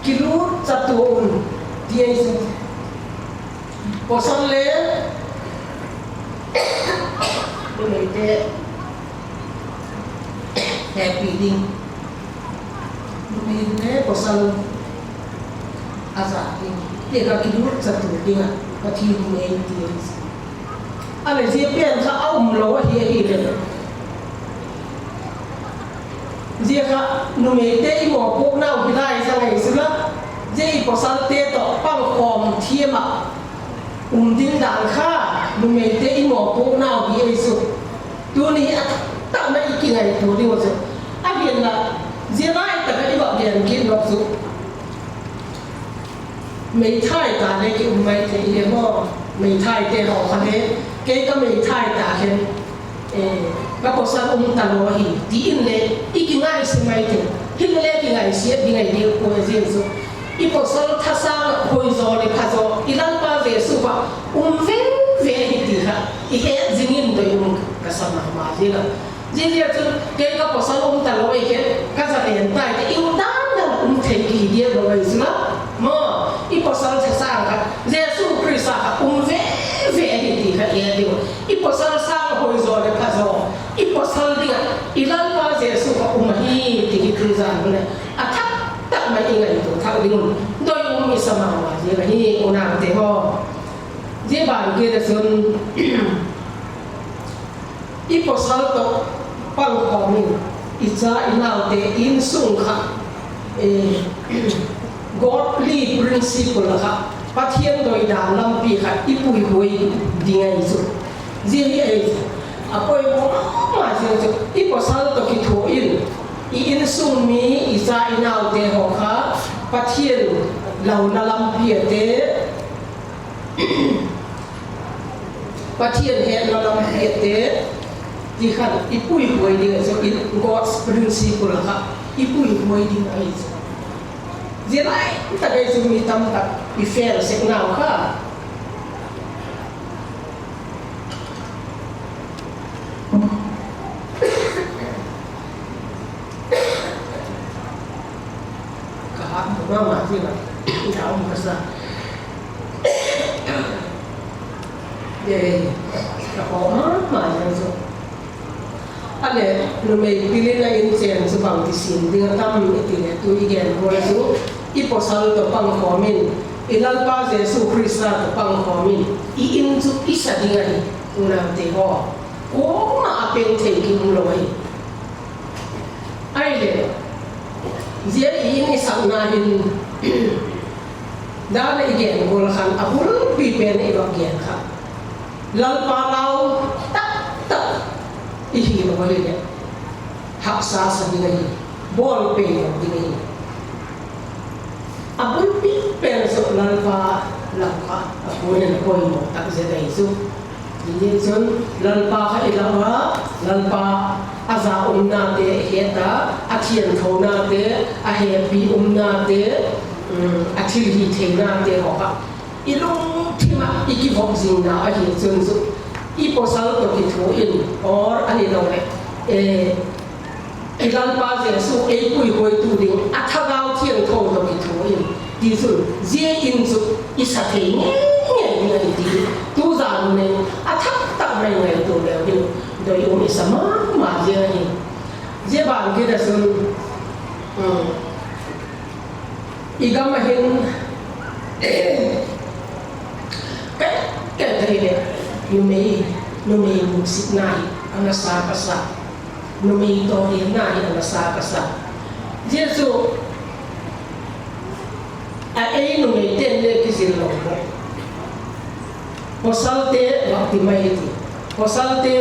Kilut chatuah un. Ti ei chu. Pasal leh numei te hehpih ding. Numei leh pasal a zat ding. Te kha kilut chatuah ding a. Pathian in ei ti ei. A leh zia pen kha a um lo ahi ahi leh. Zia kha numei te i mawpuakna uh hi lai sa ngai sula. Zia i pasal te toh pangkhawm thiam a um ding dan kha numei te i mawpuakna uh hi ei su. Tuni a taktak na i kingaihtuah ding uh chu. A hian la zia lai tak a i va gen kit lou chu. Meithai ta leh ki um maithei hi maw. Meithai te haw kha leh. Kei ka meithai ta hen. Eh, ka pasal um ta lo hi. Ti in leh. I kingaihsia maithei. Hi leh kingaihsia ding ahi ding uh e zin su. I pasal thasang hoih zaw leh pha zaw. I Lalpa Jesu pa um veve hi ti kha. I het zing in doi um ka sa mahmah zing a. Ziaziak chun kei ka pasal um ta lo ei khe, ka zalen tai te i um dandan um thei ki hi diak lo ei sula. Maw, i pasal thasang kha, Jesu Khrist a kha um veve hi ti kha i et ding uh. I pasal sang hoih zaw leh pha zaw, i pasal ding a, i Lalpa Jesu kha um hi ti hi Khrist a hun leh. A taktak mai i ngaihtuah thak ding un. Doi um i sa mahmah zing ahi unau te haw. Zia ban kia chun, I pasal toh pangkhawm in, i cha i naute innsung kha, eh, godly principle kha, Pathian doidan lampi kha i puihuai ding ahi chu. Zia hi ahi chu. A poimoh mahmah zia chu. I pasal toh kithuah in, i innsung mi, i cha i naute haw kha, Pathian launa lampi a te, Pathian hetna lampi a te, ti khan i puihuai ding ahi chu, in God's principle kha i puihuai ding ahi chu. Zia lai tak ahi chu mi tamtak i fail sek nau kha. Mama sila, ina um ka sa. Eh, ka ko mama sila so. Ale, numei pilna in chen chu bang ti sim ding a tam i ti le, tu i gen bol chu, i pasal toh pang khawm in, i Lalpa Jesu Krista toh pang khawm in, i in chu i sa ding ahi, unaute haw. Kuamah a peng thei ki um lou ahi. Ai le, zia i in i sakna hin, dan i gen bol khan a bulpi pen i va gen kha. Lalpa lau taktak i hi lou hi le, haksa sa ding ahi, bawl pei lou ding ahi. A bulpi pen chu Lalpa lau kha, a kuan in poimoh tak zia dai chu. Zia chun Lalpa kha i lau a, Lalpa a za umnate het a, a thiangthonate, a hehpih umnate, um, a thilhihtheinate haw kha i lungthim ah i kivop zingna ahi chun chu, i pasal toh kithuah in, or ahi lou le, eh, i Lalpa Jesu ei puihuaitu ding a Thagau Thiangtho toh kithuah in, ti chun zia in chu i sa thei ngeingei ding ahi ti, tuzan nei a thak tak mai ngaihtuah leu hin, doi um i sa mahmah zia hi. Zia ban kida chun, um, i gam a hin, ka, ka thei le, numei, numei muksitna hi a nasa ka sa, numei tawlna hi a nasa ka sa. Zia chu, a ei numei ten le kizil lou maw. Pasalte bang ti mai ti. Pasalte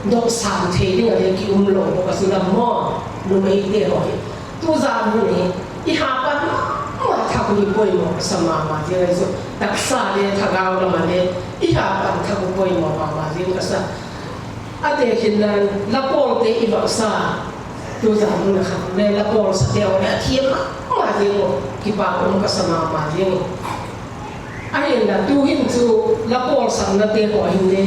dok sam thei ding a le ki um lou bawk a, chu lam maw, numeite haw hi. Tuzan hun hi, i hapan mahmah thak uh hi poimoh ka sa mahmah zing ahi chu. Taksa le thagau lam a le, i hapan thak uh poimoh mahmah zing ka sa. A tekhin nan, lapawlte i vak sa, tuzan hun a khan le lapawlsate haw le a thiam mahmah zing uh, kipak um ka sa mahmah zing. Ahinla tuhin chu lapawlsaknate haw hin le,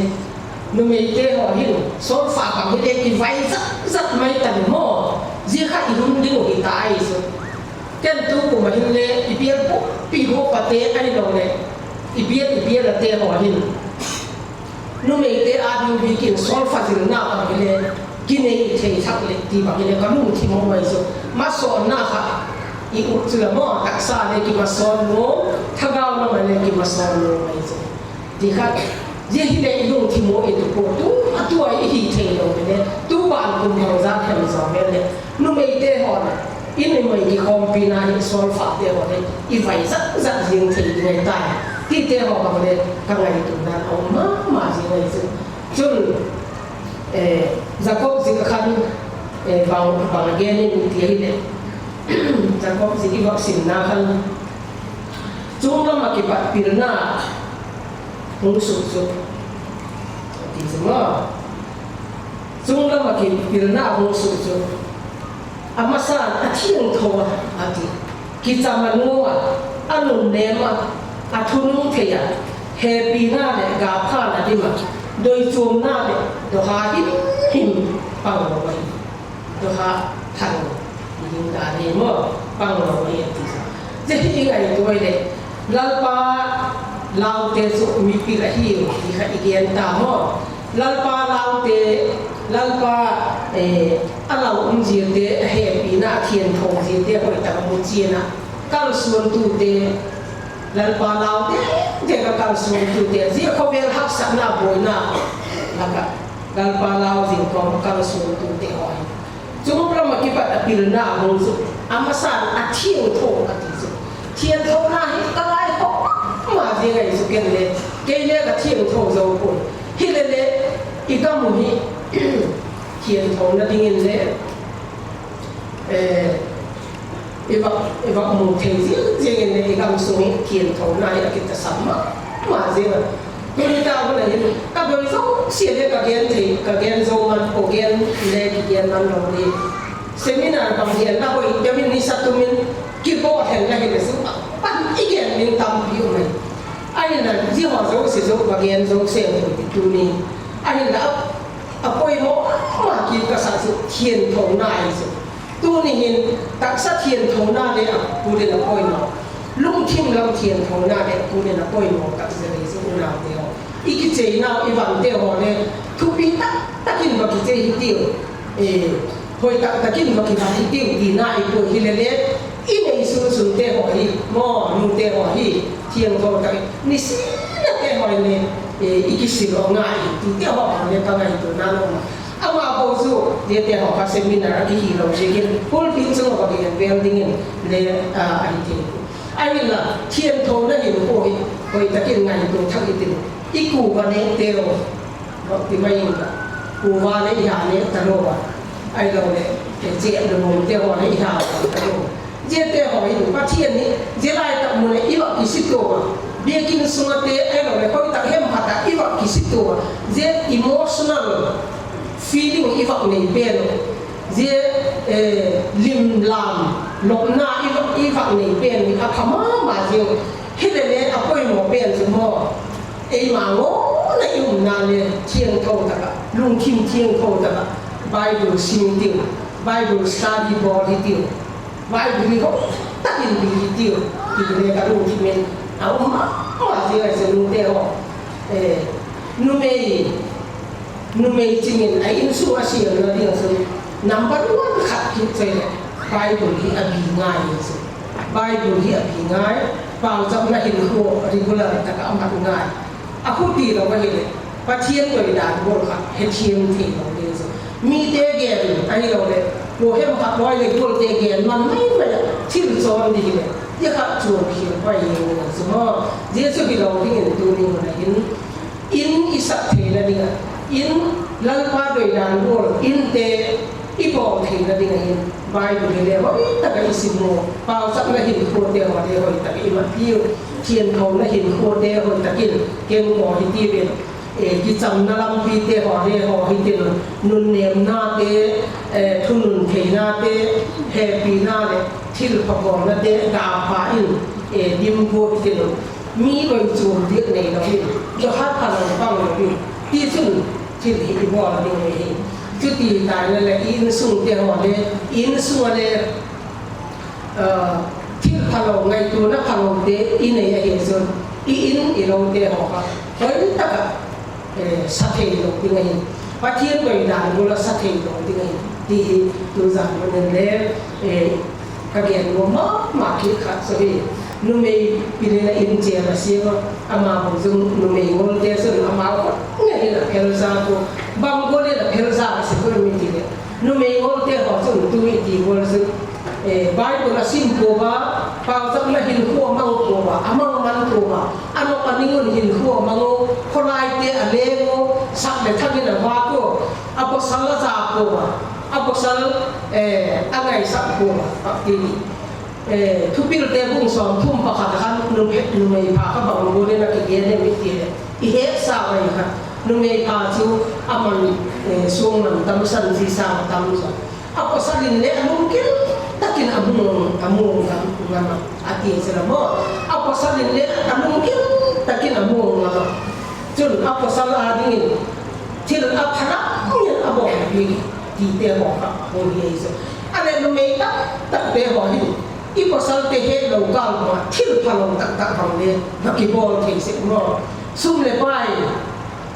numeite haw hin, solfa bang hi le, i vai zat zat mai ta ni maw, zia kha i hun ding uh hi ta ahi chu. Ken tu kum a hin le, i bial pumpi hopate ahi lou le, i bial, i bial ate haw hin. Numeite a ding bikin solfa zilna bang hi le, kinei thei thak le ti bang hi le ka lungthim uh mai chu. Masawnna kha i ut chu la maw, taksa le kimasawn uh, thagau lam a le kimasawn uh mai chu. Ti kha, zia hi le i lungthim uh i tu pawh tu, a tua i hi thei lou hi le, tu ban kum bang zat hem zaw vel le. Numeite haw le, i numei kikhawmpina hi solfate haw le, i vai zat zat zing thei ding ahi tai. Tite haw bang le, ka ngaihtuahna a om mahmah zing ahi chu. Chun, eh, Jakob zik khan, eh, bang, bang gen in ti ahi le. Jakob zik i vak simna khan. Chunglam a kipat pilna hong suk chu. Ti chu maw. Chunglam a kipilna hong suk chu. A masa a thiangtho a, a ti. Kicham a nuam a, a nunnem a, a thunung thei a, hehpihna le gapkhana dim a, doichuamna le doha himhim pang lou ahi. Doha thang ding dan hi maw, pang lou ahi a ti. Zia hi i ngaihtuah le, Lalpa laute chu mipil ahi uh ti kha i gen ta maw. Lalpa laute, Lalpa, eh, a lau um ziate, a hehpihna, a thiangtho ziate hoih tak a mu chian a, kalsuantute, Lalpa laute, te ka kalsuantute, zia khovel haksatna buaina lak a, Lalpa lau zing kawm kalsuantute haw hi. Chunglam a kipat a pilna hong suk, a masa a thiangtho a ti chu. Thiangthona hi ka ngai khawk mahmah zing ahi chu ken le, kei le ka thiangtho zo pon. Hi le le, i gam uh hi, thiangthona dingin le, eh, i vak, i vak mu thei ziang ziangin le i gam sung hi thiangthona hi a kitasam mahmah zing a. Tuni ta hun a hin, ka doi zosia le ka gen thei, ka gen zo man, ko gen le ki gen man lou ni. Seminar bang gen la hoih deuh in ni sa tum in, kibawl hen la hi le sung, pan i gen ding tampi um mai. Ahinla, zia haw zosia zou ka gen zo seng hoih tuni. Ahinla, a poimoh mah ki ka sa chu thiangthona ahi chu. Tuni hin taksa thiangthona leh a kul in a poimoh, lungthim lam thiangthona leh a kul in a poimoh tak zel hi zen, unaute haw. I kicheina uh, i vante haw leh thupi taktak in va kichei hitiu. Eh, hoih taktak in va kivat hitiu, tina i pui hi leh leh, i nei sunsunte haw hi, maw, nute haw hi, thiangtho tak in, nisinate haw leh, eh, i kisil uh ngai, tite haw leh ka ngaihtuahna lou mah. Amah bou chu, ziate haw kha seminar a kihilou ziakin, pulpit sung a va kigen vel dingin leh, ah, ahi thei. Ahinla, thiangthona hinkhua hi, hoih takin ngaihtuah thak i tin. I kuva nekte uh, bangchi mai in, kuva leh i ha nek talou a. Ahilou leh, eh, chih lungmongte haw leh i ha talou. Ziate haw hi, Pathian in, zia laitak mun ah i va kisituah a. Biakin sung a te, ahilou leh, hoih tak hemphat a i va kisituah a. Zia emotional feeling i va nei pen uh. Zia, eh, limlam, lopna i va, i va nei pen uh a pha mahmah ziang. Hi leh leh a poimoh pen chu maw, eimah ngawng a i umna leh thiangtho tak a, lungthim thiangtho tak a, Bible sim hitiu, Bible study bawl hitiu, Bible i hoih takin sim hitiu, ti leh ka lungthim in a um mahmah ziang ahi zen, nute haw. Eh, numei, numei chingin a insung a siamna ding a chu number one khat chu leh Bible hi a bi ngai ahi zen. Bible hi a bi ngai, pauchapna hinkhua regular tak a mat ngai. A khuti lou ahi leh, Pathian doidan bawl kha hethiam theilou ding chu. Mite gen ahilou leh, kou hemphat loi leh gualte gen man maimai a, thil chon di hi leh, zia kha chuang khial pai hi ding chu maw. Zia chu hilou dingin tuni hun a hin, in i sak theihna ding a, in Lalpa doidan bawl, inte i bawl theihna ding a hin, Bible hi leh hoih tak a i sim uh, pauchapna hinkhuate haw leh hoih tak a i mat hitiu, thiangthona hinkhuate hoih takin kengkaw hitiu in, eh, kichamna lampite haw leh haw hitiu in, nunnemnate, eh, thunun theinate, hehpihna leh thilpha kawmnate, dahpha in, eh, dim guat hitiu in, mi boi chul diak neilou in, zahak phalou panglou in, ti chun thil hi i bawl ding hi. Chuti ta leh leh i insungte haw leh, i insung a leh, ah, thil phalou, ngaihtuahna phaloute i nei ahi chun, i in i loute haw kha hoih tak a, eh, sa theilou ding ahi. Pathian doidan bawl a sa theilou ding ahi. Ti hi tuzan mun in leh, eh, ka gen nuam mahmah khat chu hi. Numei pi leh in chiang a sim a, amah bang chu numei ngolte chun amau khut ngeia phelzak uh. Bang gual in a phelzak a si uh mi ti leh, numei ngolte haw chun tu i ti gual chu, eh, Bible a sim pua, pauchapna hinkhua mang pua, a mang man pua, a nop a ning un hinkhua mang uh, khawlaite a leng uh, sak leh thang in a vak uh, a pawsal a za pua, a pawsal, eh, a ngaisak pua, a ti. Eh, Thupilte bung sawmthum pakhat a khan nu-, numei pha kha bang gual in a kigen em i ti leh, i hetsa mai kha, numei pha chu aman, eh, suang lam tam, sanzi sang tam zaw. A pawsal in leh a lungkim takin a mu, a mu ngam, ngam a, a ti chu la maw. A pawsal in leh a lungkim takin a mu ngam a. Chun a pawsal a dingin thil a pha ngiat a bawl hi, tite haw kha hong hi ahi chu. A leh numei taktakte haw hi, i pawsalte hetlou kal ua thil phalou taktak bang leh va kibawl thei sek maw. Sum leh pai,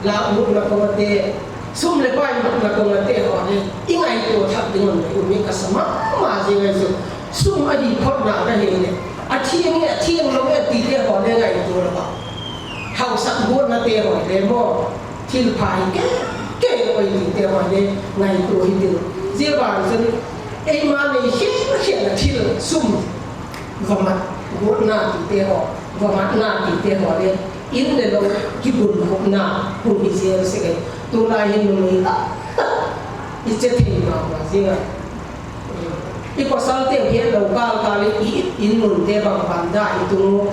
la mutna kong a te, sum leh pai mutna kong a te haw leh, i ngaihtuah thak ding uh leh, um i ka sa mahmah ziang ahi chu. Sum a di photna ka hi leh, a thiang e, a thianglou e, tite haw leh ngaihtuah lou a. Hausak guatnate haw leh maw, thil pha hi kei, kei lou ahi tite haw leh ngaihtuah hitiu. Zia ban chun, eimah nei khelkhel a thil sum va mat guatna tite haw, va matna tite haw leh, in leh lou kibun khupna hun hi zel sek e. Tulai hin numei taktak i che thei mahmah ziang a. I pawsalte hetlou kalkal in i, i in munte bang bang a i tung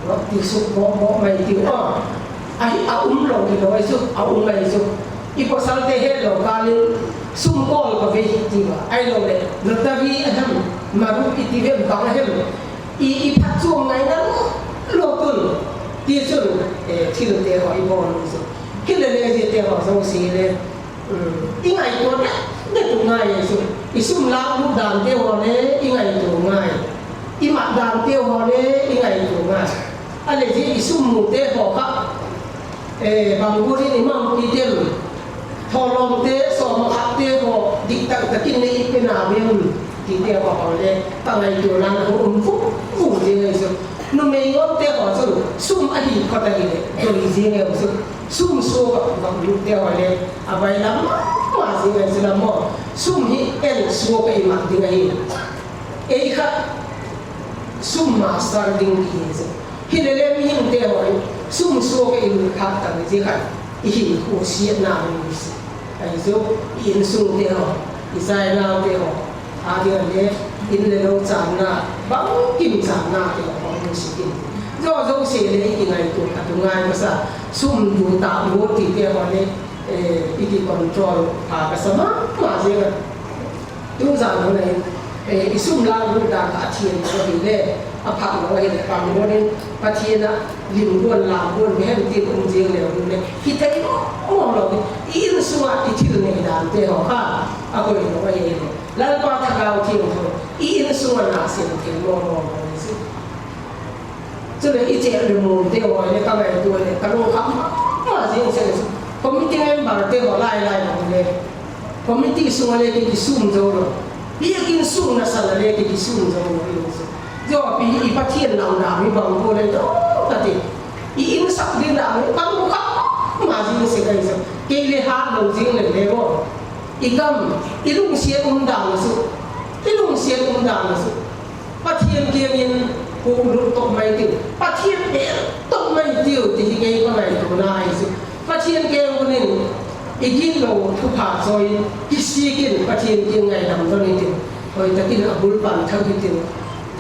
uh, ti suk bawk bawk mai ti uh a. Ahi a um lou hilou ahi chu, a um ahi chu. I pawsalte hetlou kal in sum kawl ka ve hi ti ua. Ahilou leh, lottery a hem, maru i ti ve bang a hem, i, i phatchuam ngaihna lou tun. Ti chun, eh, thilte haw i bawl uh chu. Hi leh leh ziate haw zosia leh, um, i ngaihtuah dek dek uh ngai ahi chu. I sum lak lut dante haw leh i ngaihtuah ngai. I mat dante haw leh i ngaihtuah ngai. A leh zia i sum mute haw kha, eh, bang gual in i mangpite, thawlawmte, sawm a khatte haw dik taktak in leh i pe na vem, tite haw haw leh ka ngaihtuahna ah hong um vukvuk zing ahi chu. Numei ngawtte haw chu sum a hih khot ahi leh doi zing ahi chu. Sum suak a vak lutte haw leh a bailam mahmah zing ahi chu lam maw. Sum hi en suak a i mat ding ahi. Ei kha sum master ding hi chu. Hi leh leh mihingte haw hi sum suak a i lut khak tak leh zia kha i hinkhua siatna hong hi si. Ahi chu i insungte haw, i zainaute haw a ding a leh inn leh lou channa, bangkim channa te haw hong hi si in. Zozosia leh i kingaihtuah a tu ngai masa, sum tu ta mo tite haw leh, eh, i ki control pha ka sa mahmah zing a. Tuzan hun ah hin, eh, i sum lak lut dan kha a thiam lou hi leh, a phak lou hi leh, bang gual in Pathian a lim guan lam guan mi hen tin um zing leh hun leh, hi thei mawng mawng lou hi, i insung a i thil nei dante haw kha a hoih lou hi leh, Lalpa Thagau Thiangtho i insung a na sem thei mawng mawng lou hi si. Chuleh i cheh leh mawngte haw leh ka ngaihtuah leh ka lungkham mahmah zing sese. Committee member te haw lailai mawng leh, committee sung a leh ki kisum zou lou. Biakin sung nasan a leh ki kisum zou lou i lungsim. Zia pi i Pathian lamdang mi bang gual leh dong ka ti. I insak ding dan ka lungkham mahmah zing sese ka i sa. Kei leh hat lou zing leh leh maw. I kam, i lungsiat um dan a su. I lungsiat um dan a su. Pathian kiang in hong lut tou mai tiu, Pathian bel tou mai tiu, ti hi kei ka ngaihtuahna ahi chu. Pathian kiang un in i gitlou thupha zaw in kisik in Pathian kiang ngaidam zaw ni tiu. Hoihtak in a bul pan thak hi tiu.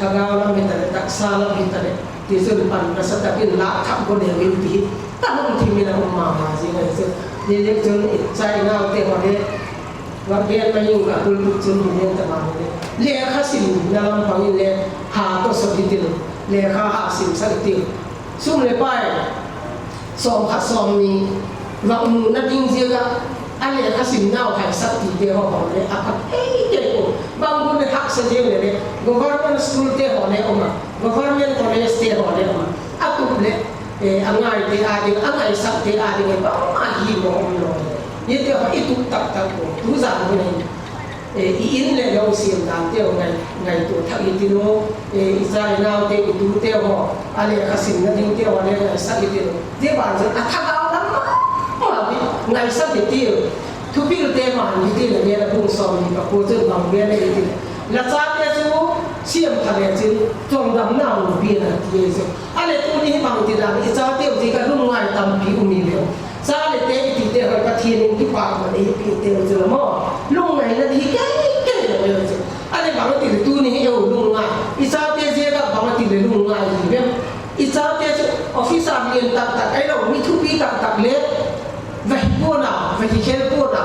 Thagau lam hi ta leh, taksa lam hi ta leh, ti zun pan nasa tak in lak thak go leh in ti hi ka lungthim in a um mahmah zing ahi chu. Ni lek chun i chai nau te haw leh, Vak gen mai ing ka, kultuk chun hi nen ta mah hi leh. Lekha simna lam pang in leh, ha toh sawt hi tiu. Lekha ha sim sak hi tiu. Sum leh pai, sawm khat sawm nih, vak mu na ding ziak a, a lekha simna uh haisak tite haw haw leh, a pha kei kei uh. Bang gual leh haksa zing leh leh, government school te haw leh om a, government college te haw leh om a. A tup leh, eh, a ngaite a ding, a ngaisakte a ding, eh, bangmah hi mawng om lou. Hiaite haw i tup taktak uh, tuzan hun ah hin, eh, i inn leh lou siam dante uh ngai, ngaihtuah thak hi tiu, eh, i cha i naute, i tute haw, a lekha simna dingte haw leh ngaisak hi tiu. Zia ban zan a thagau lam mahmah hi ngaisak hi tiu. Thupilte man hi tiu leh, a bung sawmnih leh kua chun bang gen hi tiu. La chate chu siam kha leh chin, tuamdamna hong piak in, a ti hi chu. A leh tuni hi bangti dan, i chate uh ziak a lungngai tampi um hi ve uh. Cha leh te i tite haw Pathian in kipahman ei pihte uh chu la maw. Lungngaina di kei kei lou ve uh chu. A leh bangti leh tuni hi ei uh lungngai. I chate ziak a bangti leh lungngai hi ve. I chate chu officer lian taktak, ei lou mi thupi taktak leh va hi pua'n a, va hi khel pua'n a.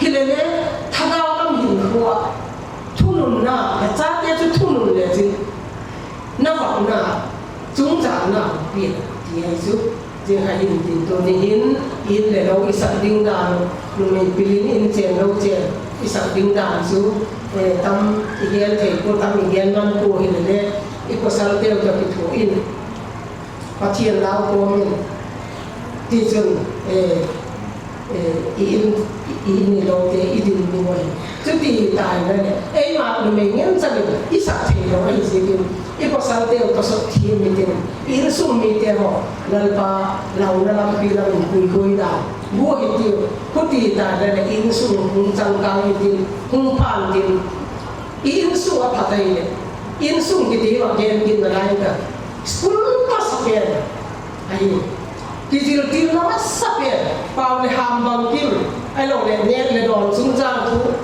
Hi leh leh thagau lam hinkhua, thununna, i chate chu thunun leh chin. Na vakna, chungchangna, piak, ti ahi chu. Zia kha hin tin tuni hin, inn leh lou i sak ding dan, numei pil in inn chen lou chen, i sak ding dan chu, eh, tam i gel thei pua, tam i gel man pua hi leh leh, i pasalte uh toh kithuah in, Pathian lau kawm in, ti chun, eh, eh, i inn, i inn i loute i din nuam hi. Chuti tai leh, eimah numei ngen chang in i sak thei lou ahi ziakin, i pasalte uh toh sawt thiam i tin, i insung mite haw, Lalpa launa lampi lam in huihui dan, bu hi tiu, huti tai leh, i insung hong changkang i tin, hong phan tin, i insung a pha tai leh, insung kiti va gen kit na lai ka, school masapen ahi. Kiziltilna masapen, pau leh ham bangkim, ahilou leh nek leh dawn chungchang thu,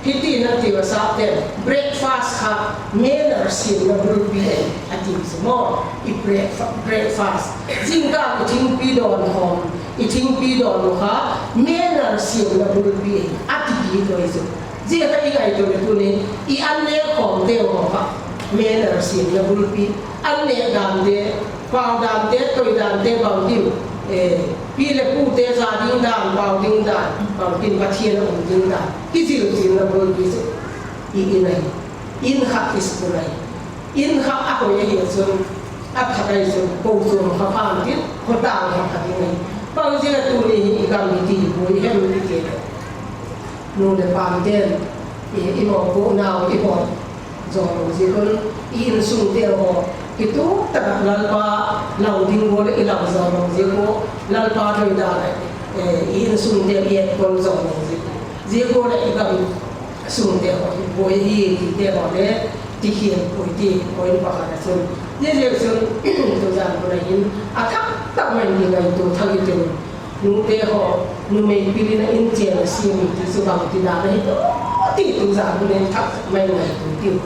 hiti na ti masa ten, breakfast kha manner siamna bulpi ahi, a ti si maw, i breakfa-, breakfast. Zingkal i thingpi dawn hawm, i thingpi dawn uh kha, manner siamna bulpi ahi, a ti kei lou hi chu. Zia kha i ngaihtuah leh tuni, i an nek khawmte uh kha, manner siamna bulpi, an nek dante, pau dante, toi dante bangkim, eh, pi leh pute za ding dan, pau ding dan, bangkim Pathian a um ding dan, kiziltilna bulpi chu. I inn ahi. Inn khat i school ahi. Inn khat a hoih ahi chun, a thak ahi chun, kou chun kha phan tin, kou tang kha phan tin ahi. Bang ziak a tuni hi i gam i ti, bui hem i ti. Nu leh pa ten, i, i mawhpuakna uh, i hawm zou ziak un, i insungte uh, i tutak Lalpa lau ding bawl i lau zou ziak un, Lalpa doidan, eh, i insungte i et kon zou ziak un. Ziak un i gam sungte uh, i buai hi, ti te uh leh, ti hian pui ti, point pakhat a chun. Ziak ziak chun, tuzan hun a hin, a thak tak mai in i ngaihtuah thak i tin. Nute haw, numei pil in a inchen a siam i ti chu bangti dan ahi, ti tuzan hun a hin thak tak mai ngaihtuah i tin.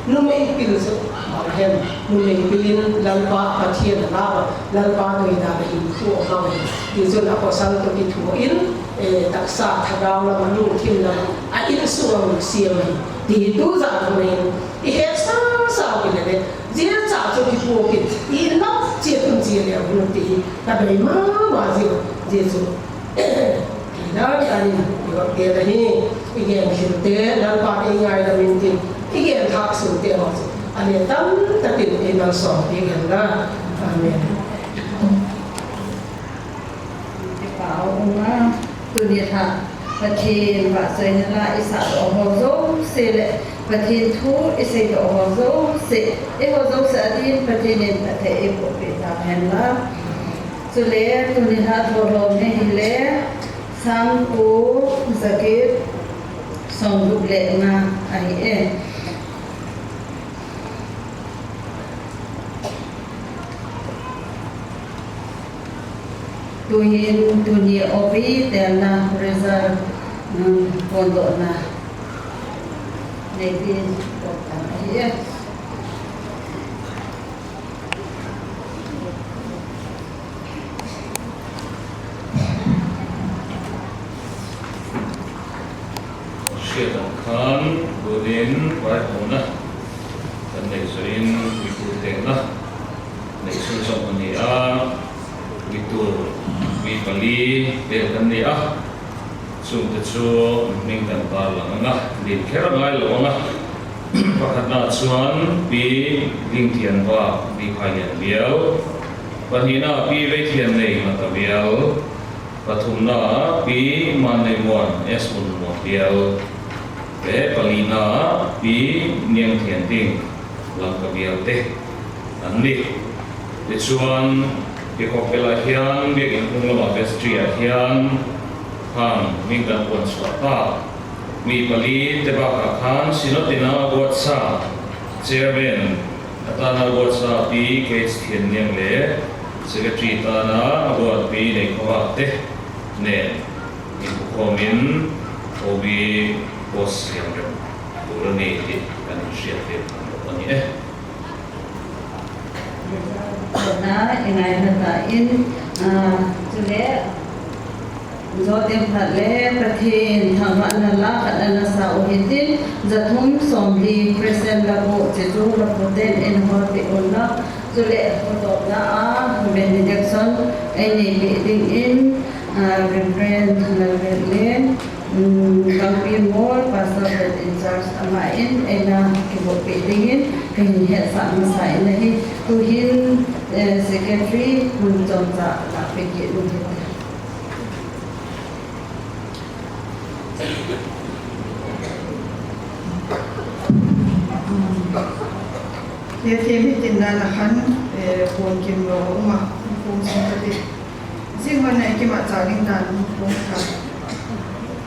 Numei pil chu bang hem, numei pil in Lalpa Pathian a la, Lalpa doidan a hin thu a mang hi. Ti chun a pasal toh kithuah in, eh, taksa thagau lam a lungthim lam a insung a siam hi. Ti tuzan hun a hin, i het sa sa ki le le, zia cha chu kipuak in, i lau chiat un chi le hun ti hi, ka doi mahmah ziau, zia chu. Hi dan dan in, i va ke la hi, i gen khilte, Lalpa i ngaidam in tin, i gen thak sute haw chu. A leh tamtak in i malsawm pi gen la. Amen. Kipak um a, tuni a Pathian vahchoina la i sak uh haw zosia leh, Pathian thu i sei uh haw zosia, i haw zosia a din Pathian in a thei i pawlpih ta hen la. Chuleh, tuni a thawhlawm hi leh, sangkua za giat sawmguk leh nga ahi e. Tuhin, tuni OB telna result, um, phondohna nei ding toh tan ahi e. Hriat ang khan, tunin vaihawmna kan nei zaw in, mi pu tengna nei sunzom a ni a, mi tu, mi pali tel kan ni a. Chungte chu ning kan tarlang ang a, din kher a ngai lou ang a. Pakhatna chuan Pi Lingthianvak, Pi Phailian Bial. Pahnihna Pi Veithiannei Mata Bial. Pathumna Pi Manneimuan, S Munmuan Bial. Leh palina Pi Niangthianting, Lamka Bial te an ni. Tichuan, i khawvel ah hian, biakin hming lamah vestry ah hian, hang, min kan puan chhuah ta. Mi pali te bakah khan, Synod ina a buatsa, Chairman, a tana a buatsa Pi K H Thianniang leh, Secretary tana a buat Pi Neikhovak te nen, inphukhawmin, OB post siam reng tur a ni tih kan hriat tir a ni e. Na, i ngaihna ta in, ah, chuleh, zawteng khat leh Pathian thangvahna la khat a na sa uh hitin, zathum sawmli present la buh, che chu la pu ten en hawl pih un la, chuleh, pawtawpna a benediction ei neihpih dingin, ah, Reverend Lalvellen, Um, Kangpi Mol, Pastor Head in Charge, amah in ei na kibuaipih dingin ka hin hetsah masa in ahi. Tuhin, eh, Secretary hun chawmcha la pe kit nu hi. He theme hi tin dan a khan, eh, puan kim lo um a, kum sung ka ti. Zing hon nei kim a chak ding dan kong kha.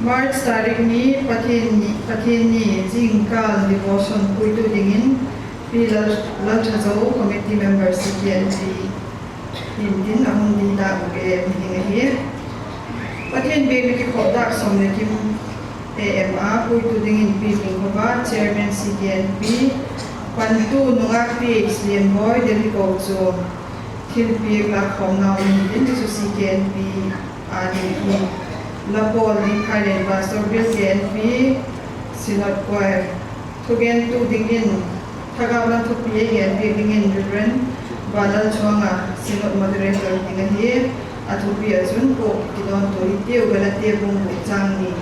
March tarik ni, Pathian ni, Pathian ni zingkal devotion puitu dingin Pi Lal, Lalthazo committee member C K N P in tin a hun di dak u ke mi ding ahi. Pathian biak ni kikhop dak sawm leh kim A M a puitu dingin Pi Lingkhovak, Chairman C K N P, pantu nungak Pi H Lianboi, Delhi Kochuam, thilpiak lakkhawmna um ni tin chu C K N P a ni hi. La pawl ding Thailand Pastor Bial K N P, Synod Choir. Thugentu dingin, thagau lam thupi ei gen piak dingin Reverend Vanlalchhuanga, Synod Moderator ding ahi, a thupi a chun pawh kidawntu hi tiu, Galatia bung guk chang ni.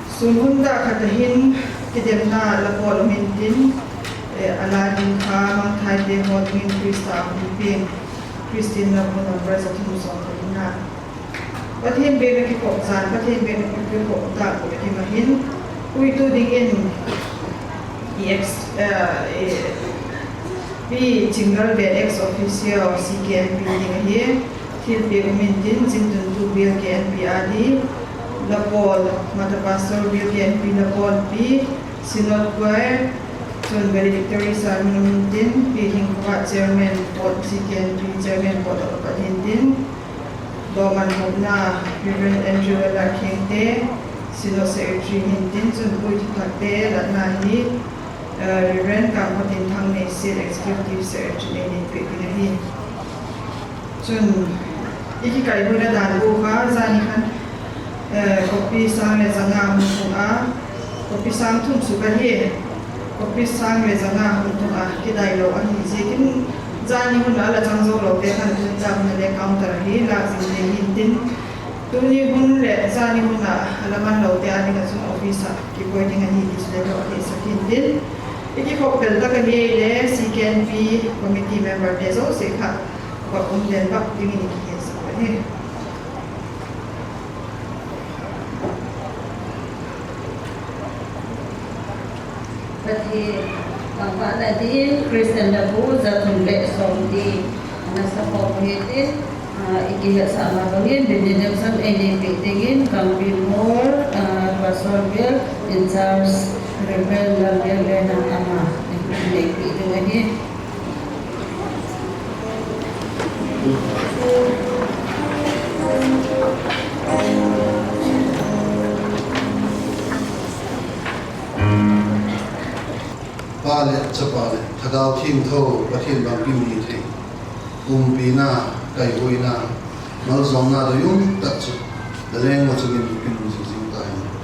Sun hun dak khat a hin, Demna lapawl om intin, eh, a la ding kha mangthaite hotmin Krista a hon piang, Christian lapawl number za thum sawm leh nga. Pathian biakna kikhop zan, Pathian biakna kikhop tak uh ki mahin, puitu dingin i ex, eh, eh, Pi Chinglalven ex officio C K N P ding ahi. Thilpiak om intin, zin tuntu bial K N P a di, lapawl, Mata Pastor bial K N P lapawl pi, Synod Choir, chun valedictory sermon om intin, Pi Hingkhuvat chairman pawt, C K N P chairman pawt a pat intin, Lawmman hopna, Reverend Andrew L R Khengte, Synod Secretary hintin, chun puitu thakte latna hi, eh, Reverend Kangkhotin Thangneisiat, Executive Secretary nei ding pi ding ahi. Chun, i kikaihuina dan uh kha, zani khan, eh, kopi sang leh za nga hong tung a, kopi sang thum suk ahi, kopi sang leh za nga hong tung a, kidai lou ahi ziakin, zani hun a la chang zou loute khan tun tak na leh counter hi lak zing ding hintin. Tuni hun leh zani hun a la man loute a ding a chun office a kikoih ding ahi ti chu leh lou ahi sak hintin. I kikhop pel tak ahi leh C K N P committee member te zouse kha va um den bak dingin i kigen sak ahi. Pathian, ah, pahna ding Christian labu za thum leh sawmli ana sa khawm hi tin, ah, i kihetsah ma bangin benediction ei nei pi dingin Kangpimor, ah, Pastor Bial in charge Reverend Lalbial Lenang ama nei pi ding ahi. Pa leh Chapa leh Thagau Thiangtho Pathian bangkim hithei, umpina, kaihuina, malzawngna doi um tak chu, la leng ma chungin i kinung zing zing ta hen.